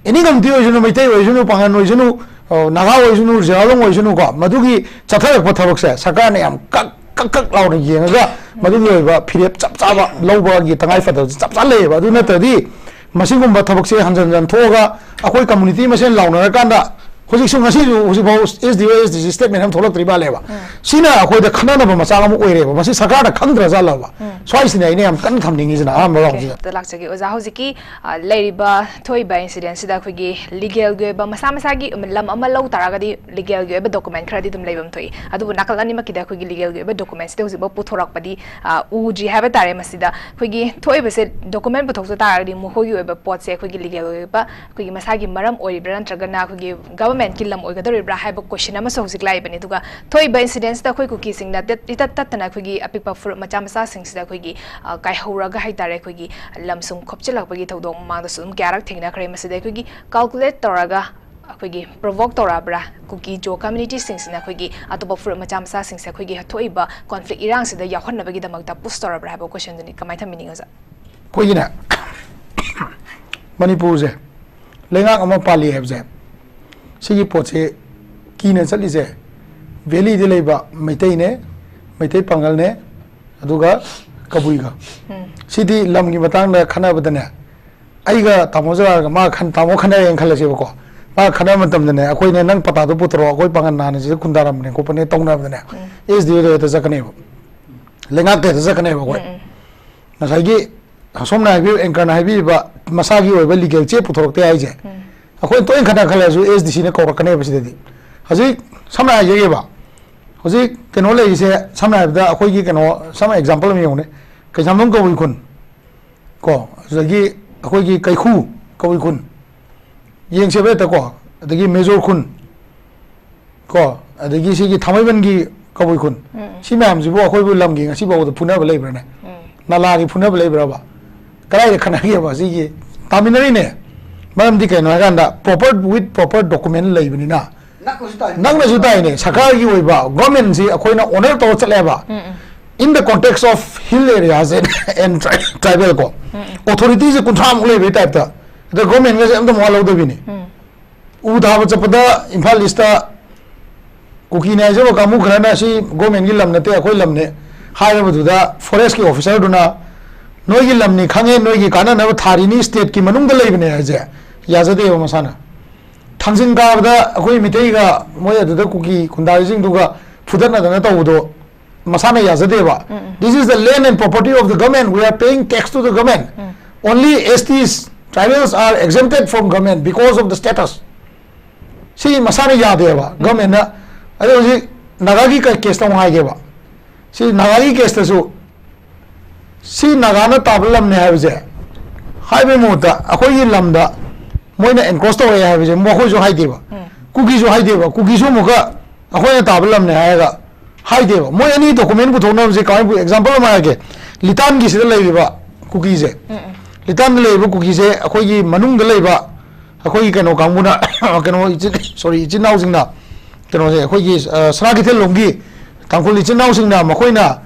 any community ꯑꯣꯏꯁꯅꯨ, ꯃꯩꯇꯩ ꯑꯣꯏꯁꯅꯨ, ꯄꯥꯉꯟ ꯑꯣꯏꯁꯅꯨ, ꯑ, ꯅꯥꯒꯥ ꯑꯣꯏꯁꯅꯨ, ꯖꯦꯔꯥꯂꯣꯡ ꯑꯣꯏꯁꯅꯨꯀꯣ, ꯃꯗꯨꯒꯤ ꯆꯠꯊꯔꯛꯄ ꯊꯕꯛꯁꯦ ꯁꯔꯀꯥꯔꯅ ꯌꯥꯝ ꯀꯛ, ꯀꯛ, ꯀꯛ ꯂꯥꯎꯅ ꯌꯦꯡꯉꯒ ꯃꯗꯨꯒꯤ ꯑꯣꯏꯕ ꯐꯤꯔꯦꯞ ꯆꯞ ꯆꯥꯕ ꯂꯧꯕꯒꯤ ꯇꯉꯥꯏ ꯐꯗꯕꯁꯦ ꯆꯞ ꯆꯥ ꯂꯩꯌꯦꯕ꯫ ꯑꯗꯨ ꯅꯠꯇ꯭ꯔꯗꯤ ꯃꯁꯤꯒꯨꯝꯕ ꯊꯕꯛꯁꯦ ꯍꯟꯖꯟ ꯍꯟꯖꯟ ꯊꯣꯛꯑꯒ ꯑꯩꯈꯣꯏ community ꯃꯁꯦꯟ ꯂꯥꯎꯅꯔꯀꯥꯟꯗ ꯍꯧꯖꯤꯛꯁꯨ, ꯉꯁꯤꯁꯨ, ꯍꯧꯖꯤꯛꯐꯥꯎ ꯑꯦꯁ ꯗꯤ ꯑꯣ, ꯑꯦꯁ ꯗꯤ ꯁꯤ statement ꯑꯃ ꯊꯣꯛꯂꯛꯇ꯭ꯔꯤ ꯃꯥꯜꯂꯦꯕ꯫ ꯁꯤꯅ ꯑꯩꯈꯣꯏꯗ ꯈꯟꯅꯅꯕ ꯃꯆꯥꯛ ꯑꯃ ꯑꯣꯏꯔꯦꯕ꯫ ꯃꯁꯤ ꯁꯔꯀꯥꯔꯅ ꯈꯪꯗ꯭ꯔꯖꯥꯠꯂꯕ? ꯁ꯭ꯋꯥꯏꯁꯤꯅꯦ ꯑꯩꯅ ꯌꯥꯝ ꯀꯟꯅ ꯊꯝꯅꯤꯡꯉꯤꯁꯤꯅ ꯑꯍꯥꯟꯕ ꯔꯥꯎꯟꯁꯤꯗ꯫ ꯑꯣꯀꯦ, ꯂꯥꯛꯆꯒꯦ ꯑꯣꯖꯥ꯫ ꯍꯧꯖꯤꯛꯀꯤ, ꯑ, ꯂꯩꯔꯤꯕ, ꯊꯣꯛꯏꯕ incident ꯁꯤꯗ ꯑꯩꯈꯣꯏꯒꯤ legal ꯒꯤ ꯑꯣꯏꯕ, ꯃꯁꯥ ꯃꯁꯥꯒꯤ ꯂꯝ ꯑꯃ ꯂꯧ ꯇꯥꯔꯒꯗꯤ legal ꯒꯤ ꯑꯣꯏꯕ document ꯈꯔꯗꯤ ꯑꯗꯨꯝ ꯂꯩꯐꯝ ꯊꯣꯛꯏ꯫ ꯑꯗꯨꯕꯨ ꯅꯥꯀꯜ ꯑꯅꯤꯃꯛꯀꯤꯗ ꯑꯩꯈꯣꯏꯒꯤ legal ꯒꯤ ꯑꯣꯏꯕ document ꯁꯤꯗ ꯍꯧꯖꯤꯛꯐꯥꯎ ꯄꯨꯊꯣꯔꯛꯄꯗꯤ, ꯑ, ꯎꯗ꯭ꯔꯤ ꯍꯥꯏꯕ ꯇꯥꯔꯦ꯫ ꯃꯁꯤꯗ ꯑꯩꯈꯣꯏꯒꯤ ꯊꯣꯛꯏꯕꯁꯦ document ꯄꯨꯊꯣꯛꯆ ꯇꯥꯔꯒꯗꯤ ꯃꯈꯣꯏꯒꯤ ꯑꯣꯏꯕ ꯄꯣꯠꯁꯦ ꯑꯩꯈꯣꯏꯒꯤ legal ꯑꯣꯏꯕ, ꯑꯩꯈꯣꯏꯒꯤ ꯃꯁꯥꯒꯤ ꯃꯔꯝ ꯑꯣꯏꯔꯤꯕ꯭ꯔꯥ ꯅꯠꯇ꯭ꯔꯒꯅ ꯑꯩꯈꯣꯏꯒꯤ government ꯀꯤ ꯂꯝ ꯑꯣꯏꯒꯗꯧꯔꯤꯕ꯭ꯔꯥ ꯍꯥꯏꯕ question ꯑꯃꯁꯨ ꯍꯧꯖꯤꯛ ꯂꯥꯛꯏꯕꯅꯤ꯫ ꯑꯗꯨꯒ ꯊꯣꯛꯏꯕ incident ꯁꯤꯗ ꯑꯩꯈꯣꯏ ꯀꯨꯀꯤꯁꯤꯡꯅ ꯇꯠ-, ꯏꯇꯠ ꯇꯠꯇꯅ ꯑꯩꯈꯣꯏꯒꯤ ꯑꯄꯤꯛꯄ ꯐꯨꯔꯨꯞ ꯃꯆꯥ ꯃꯆꯥꯁꯤꯡꯁꯤꯗ ꯑꯩꯈꯣꯏꯒꯤ, ꯑ, ꯀꯥꯏꯍꯧꯔꯒ ꯍꯥꯏꯇꯥꯔꯦ, ꯑꯩꯈꯣꯏꯒꯤ ꯂꯝ ꯁꯨꯝ ꯈꯣꯞꯆꯤꯜꯂꯛꯄꯒꯤ ꯊꯧꯗꯣꯛ ꯃꯃꯥꯡꯗꯁꯨ ꯑꯗꯨꯝ ꯀꯌꯥꯔꯛ ꯊꯦꯡꯅꯈ꯭ꯔꯦ꯫ ꯃꯁꯤꯗ ꯑꯩꯈꯣꯏꯒꯤ calculate ꯇꯧꯔꯒ ꯑꯩꯈꯣꯏꯒꯤ provoke ꯇꯧꯔꯛꯑꯕ꯭ꯔꯥ, ꯀꯨꯀꯤ ꯖꯣ community ꯁꯤꯡꯁꯤꯅ ꯑꯩꯈꯣꯏꯒꯤ ꯑꯇꯣꯞꯄ ꯐꯨꯔꯨꯞ ꯃꯆꯥ ꯃꯆꯥꯁꯤꯡꯁꯦ ꯑꯩꯈꯣꯏꯒꯤ ꯊꯣꯛꯏꯕ conflict ꯏꯔꯥꯡꯁꯤꯗ ꯌꯥꯎꯍꯟꯅꯕꯒꯤꯗꯃꯛꯇ push ꯇꯧꯔꯕ꯭ꯔꯥ ꯍꯥꯏꯕ question ꯗꯨꯅꯤ꯫ ꯀꯃꯥꯏꯅ ꯊꯝꯕꯤꯅꯤꯡꯉꯤ ꯑꯣꯖꯥ? ꯑꯩꯈꯣꯏꯒꯤꯅꯦ, ꯃꯅꯤꯄꯨꯔꯁꯦ ꯂꯩꯉꯥꯛ ꯑꯃ ꯄꯥꯜꯂꯤ ꯍꯥꯏꯕꯁꯦ, ꯁꯤꯒꯤ ꯄꯣꯠꯁꯦ ꯀꯤꯅ ꯆꯠꯂꯤꯁꯦ valley ꯗ ꯂꯩꯕ ꯃꯩꯇꯩꯅꯦ, ꯃꯩꯇꯩ ꯄꯥꯉꯜꯅꯦ, ꯑꯗꯨꯒ ꯀꯕꯨꯏꯒ꯫ ꯁꯤꯗꯤ ꯂꯝꯒꯤ ꯃꯇꯥꯡꯗ ꯈꯟꯅꯕꯗꯅꯦ, ꯑꯩꯒ ꯇꯥꯃꯣ ꯖꯒꯥꯒ ꯃꯥ ꯈꯟ-, ꯇꯥꯃꯣ ꯈꯟꯅꯔꯦꯅ ꯈꯜꯂꯁꯦꯕꯀꯣ꯫ ꯃꯥ ꯈꯟꯅꯕ ꯃꯇꯝꯗꯅꯦ, ꯑꯩꯈꯣꯏꯅ "ꯅꯪ ꯄꯇꯥꯗꯣ ꯄꯨꯊꯣꯔꯛꯑꯣ, ꯑꯩꯈꯣꯏ ꯄꯥꯉꯜ ꯅꯥꯟꯅ ꯁꯤꯗ ꯈꯨꯟꯗꯥꯔꯝꯕꯅꯦ ꯈꯣꯠꯄꯅꯦ" ꯇꯧꯅꯕꯗꯅꯦ, ꯑꯦꯁ ꯗꯤ ꯑꯣꯗ ꯍꯦꯛꯇ ꯆꯠꯀꯅꯦꯕ, ꯂꯩꯉꯥꯛꯇ ꯍꯦꯛꯇ ꯆꯠꯀꯅꯦꯕ ꯑꯩꯈꯣꯏ꯫ ꯉꯁꯥꯏꯒꯤ ꯁꯣꯝꯅ ꯍꯥꯏꯕꯤꯌꯨ, anchor ꯅ ꯍꯥꯏꯕꯤꯔꯤꯕ ꯃꯁꯥꯒꯤ ꯑꯣꯏꯕ legal ꯆꯦ ꯄꯨꯊꯣꯔꯛꯇꯦ ꯍꯥꯏꯁꯦ, ꯑꯩꯈꯣꯏꯅ ꯇꯣꯏꯅ ꯈꯠꯅ ꯈꯜꯂꯁꯨ ꯑꯦꯁ ꯗꯤ ꯁꯤꯅ ꯀꯧꯔꯛꯀꯅꯦꯕ ꯁꯤꯗꯗꯤ꯫ ꯍꯧꯖꯤꯛ ꯁꯝꯅ ꯍꯥꯏꯖꯒꯦꯕ, ꯍꯧꯖꯤꯛ ꯀꯩꯅꯣ ꯂꯩꯔꯤꯁꯦ, ꯁꯝꯅ ꯍꯥꯏꯔꯕꯗ ꯑꯩꯈꯣꯏꯒꯤ ꯀꯩꯅꯣ, ꯁꯝꯅ example ꯑꯃ ꯌꯦꯡꯉꯨꯅꯦ, ꯀꯩꯁꯥꯝꯊꯣꯡ ꯀꯕꯨꯏ ꯈꯨꯟ ꯀꯣ, ꯑꯗꯨꯗꯒꯤ ꯑꯩꯈꯣꯏꯒꯤ ꯀꯩꯈꯨ ꯀꯕꯨꯏ ꯈꯨꯟ, ꯌꯦꯡꯁꯦꯕ ꯍꯦꯛꯇ ꯀꯣ, ꯑꯗꯒꯤ ꯃꯦꯖꯣꯔ ꯈꯨꯟ ꯀꯣ, ꯑꯗꯒꯤ ꯁꯤꯒꯤ ꯊꯥꯡꯃꯩꯕꯟꯒꯤ ꯀꯕꯨꯏ ꯈꯨꯟ, ꯁꯤ ꯃꯌꯥꯝꯁꯤꯕꯨ ꯑꯩꯈꯣꯏꯕꯨ ꯂꯝꯒꯤ ꯉꯁꯤ ꯐꯥꯎꯕꯗ ꯐꯨꯅꯕ ꯂꯩꯕ꯭ꯔꯥꯅꯦ? ꯅꯥꯂꯥꯒꯤ ꯐꯨꯅꯕ ꯂꯩꯕ꯭ꯔꯕ? ꯀꯗꯥꯏꯗ ꯈꯠꯅꯒꯦꯕ? ꯁꯤꯒꯤ ꯇꯥꯃꯤꯟꯅꯔꯤꯅꯦ꯫ ꯃꯔꯝꯗꯤ ꯀꯩꯅꯣ ꯍꯥꯏꯀꯥꯟꯗ, proper, with proper document ꯂꯩꯕꯅꯤꯅ꯫ ꯅꯛꯅꯁꯨ ꯇꯥꯏ꯫ ꯅꯛꯅꯁꯨ ꯇꯥꯏꯅꯦ꯫ ꯁꯔꯀꯥꯔꯒꯤ ꯑꯣꯏꯕ government ꯁꯤ ꯑꯩꯈꯣꯏꯅ honour ꯇꯧꯔ ꯆꯠꯂꯦꯕ꯫ In the context of hill areas and tri-, tribal ꯀꯣ, authority ꯁꯦ ꯀꯨꯟꯊ꯭ꯔꯥꯃꯨꯛ ꯂꯩꯕꯩ type ꯇ, ꯑꯗ government ꯒꯁꯦ ꯑꯝꯇ ꯃꯋꯥ ꯂꯧꯗꯕꯤꯅꯤ꯫ ꯎ ꯊꯥꯕ ꯆꯠꯄꯗ ꯏꯝꯐꯥꯜ ꯏꯁꯇ ꯀꯨꯀꯤꯅꯦ ꯍꯥꯏꯖꯕ ꯀꯥꯡꯕꯨ ꯈꯔꯅ "ꯁꯤ government ꯀꯤ ꯂꯝ ꯅꯠꯇꯦ, ꯑꯩꯈꯣꯏ ꯂꯝꯅꯦ" ꯍꯥꯏꯔꯕꯗꯨꯗ, forest ꯀꯤ officer ꯗꯨꯅ "ꯅꯣꯏꯒꯤ ꯂꯝꯅꯤ ꯈꯪꯉꯦ, ꯅꯣꯏꯒꯤ ꯀꯥꯟꯅꯅꯕ ꯊꯥꯔꯤꯅꯤ, state ꯀꯤ ꯃꯅꯨꯡꯗ ꯂꯩꯕꯅꯦ" ꯍꯥꯏꯁꯦ ꯌꯥꯖꯗꯦꯕ ꯃꯁꯥꯅ꯫ ꯊꯥꯡꯖꯤꯡ ꯀꯥꯕꯗ ꯑꯩꯈꯣꯏ ꯃꯤꯇꯩꯒ ꯃꯣꯏ ꯑꯗꯨꯗ ꯀꯨꯀꯤ ꯈꯨꯟꯗꯥꯔꯤꯁꯤꯡꯗꯨꯒ ꯐꯨꯗꯠꯅꯗꯅ ꯇꯧꯕꯗꯣ ꯃꯁꯥꯅ ꯌꯥꯖꯗꯦꯕ꯫ This is the land and property of the government, we are paying tax to the government. Only S Ts, tribals are exempted from government because of the status. ꯁꯤ ꯃꯁꯥꯅ ꯌꯥꯗꯦꯕ ꯒꯚꯔꯟꯃꯦꯟꯅ꯫ ꯑꯗꯣ ꯍꯧꯖꯤꯛ ꯅꯥꯒꯥꯒꯤ ꯀꯦꯁꯇ ꯑꯃꯨꯛ ꯍꯥꯏꯒꯦꯕ꯫ ꯁꯤ ꯅꯥꯒꯥꯒꯤ ꯀꯦꯁꯇꯁꯨ ꯁꯤ ꯅꯥꯒꯥꯅ ꯇꯥꯕ ꯂꯝꯅꯦ ꯍꯥꯏꯕꯁꯦ ꯍꯥꯏꯕꯒꯤ ꯃꯍꯨꯠꯇ ꯑꯩꯈꯣꯏꯒꯤ ꯂꯝꯗ ꯃꯣꯏꯅ ꯑꯦꯟꯀ꯭ꯔꯣꯁ ꯇꯧꯔꯛꯑꯦ ꯍꯥꯏꯕꯁꯦ ꯑꯃꯨꯛ ꯑꯩꯈꯣꯏꯁꯨ ꯍꯥꯏꯗꯦꯕ, ꯀꯨꯀꯤꯁꯨ ꯍꯥꯏꯗꯦꯕ꯫ ꯀꯨꯀꯤꯁꯨ ꯑꯃꯨꯛꯀ ꯑꯩꯈꯣꯏꯅ ꯇꯥꯕ ꯂꯝꯅꯦ ꯍꯥꯏꯔꯒ ꯍꯥꯏꯗꯦꯕ꯫ ꯃꯣꯏ ꯑꯅꯤ ꯗꯣꯀꯨꯃꯦꯟ ꯄꯨꯊꯣꯛꯅꯕꯁꯦ ꯀꯃꯥꯏꯅ ꯄꯨ-, ꯑꯦꯛꯖꯥꯝꯄꯜ ꯑꯃ ꯍꯥꯏꯔꯒꯦ, ꯂꯤꯇꯥꯟꯒꯤꯁꯤꯗ ꯂꯩꯔꯤꯕ ꯀꯨꯀꯤꯁꯦ, ꯂꯤꯇꯥꯟꯗ ꯂꯩꯔꯤꯕ ꯀꯨꯀꯤꯁꯦ ꯑꯩꯈꯣꯏꯒꯤ ꯃꯅꯨꯡꯗ ꯂꯩꯕ ꯑꯩꯈꯣꯏꯒꯤ ꯀꯩꯅꯣ ꯀꯥꯡꯕꯨꯅ ꯀꯩꯅꯣ ꯏꯆꯤꯟ, ꯁꯣꯔꯤ, ꯏꯆꯤꯟ ꯏꯅꯥꯎꯁꯤꯡꯅ ꯀꯩꯅꯣꯁꯦ ꯑꯩꯈꯣꯏꯒꯤ, ꯑ, ꯁꯅꯥ ꯀꯩꯊꯦꯜ ꯂꯣꯝꯒꯤ ꯇꯥꯡꯈꯨꯜ ꯏꯆꯤꯟ ꯏꯅꯥꯎꯁꯤꯡꯅ ꯃꯈꯣꯏꯅ,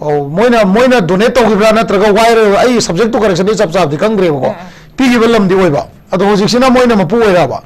ꯑꯧ, ꯃꯣꯏꯅ, ꯃꯣꯏꯅ ꯗꯣꯅꯦꯠ ꯇꯧꯈꯤꯕ꯭ꯔꯥ ꯅꯠꯇ꯭ꯔꯒ ꯋꯥꯏꯔ, ꯑꯩ ꯁꯕꯖꯦꯛꯇꯣ ꯀꯔꯦꯛꯁꯟꯗꯤ ꯆꯞ ꯆꯥꯕꯗꯤ ꯈꯪꯗ꯭ꯔꯦꯕꯀꯣ, ꯄꯤꯈꯤꯕ ꯂꯝꯗꯤ ꯑꯣꯏꯕ꯫ ꯑꯗꯣ ꯍꯧꯖꯤꯛꯁꯤꯅ ꯃꯣꯏꯅ ꯃꯄꯨ ꯑꯣꯏꯔꯛꯑꯕ꯫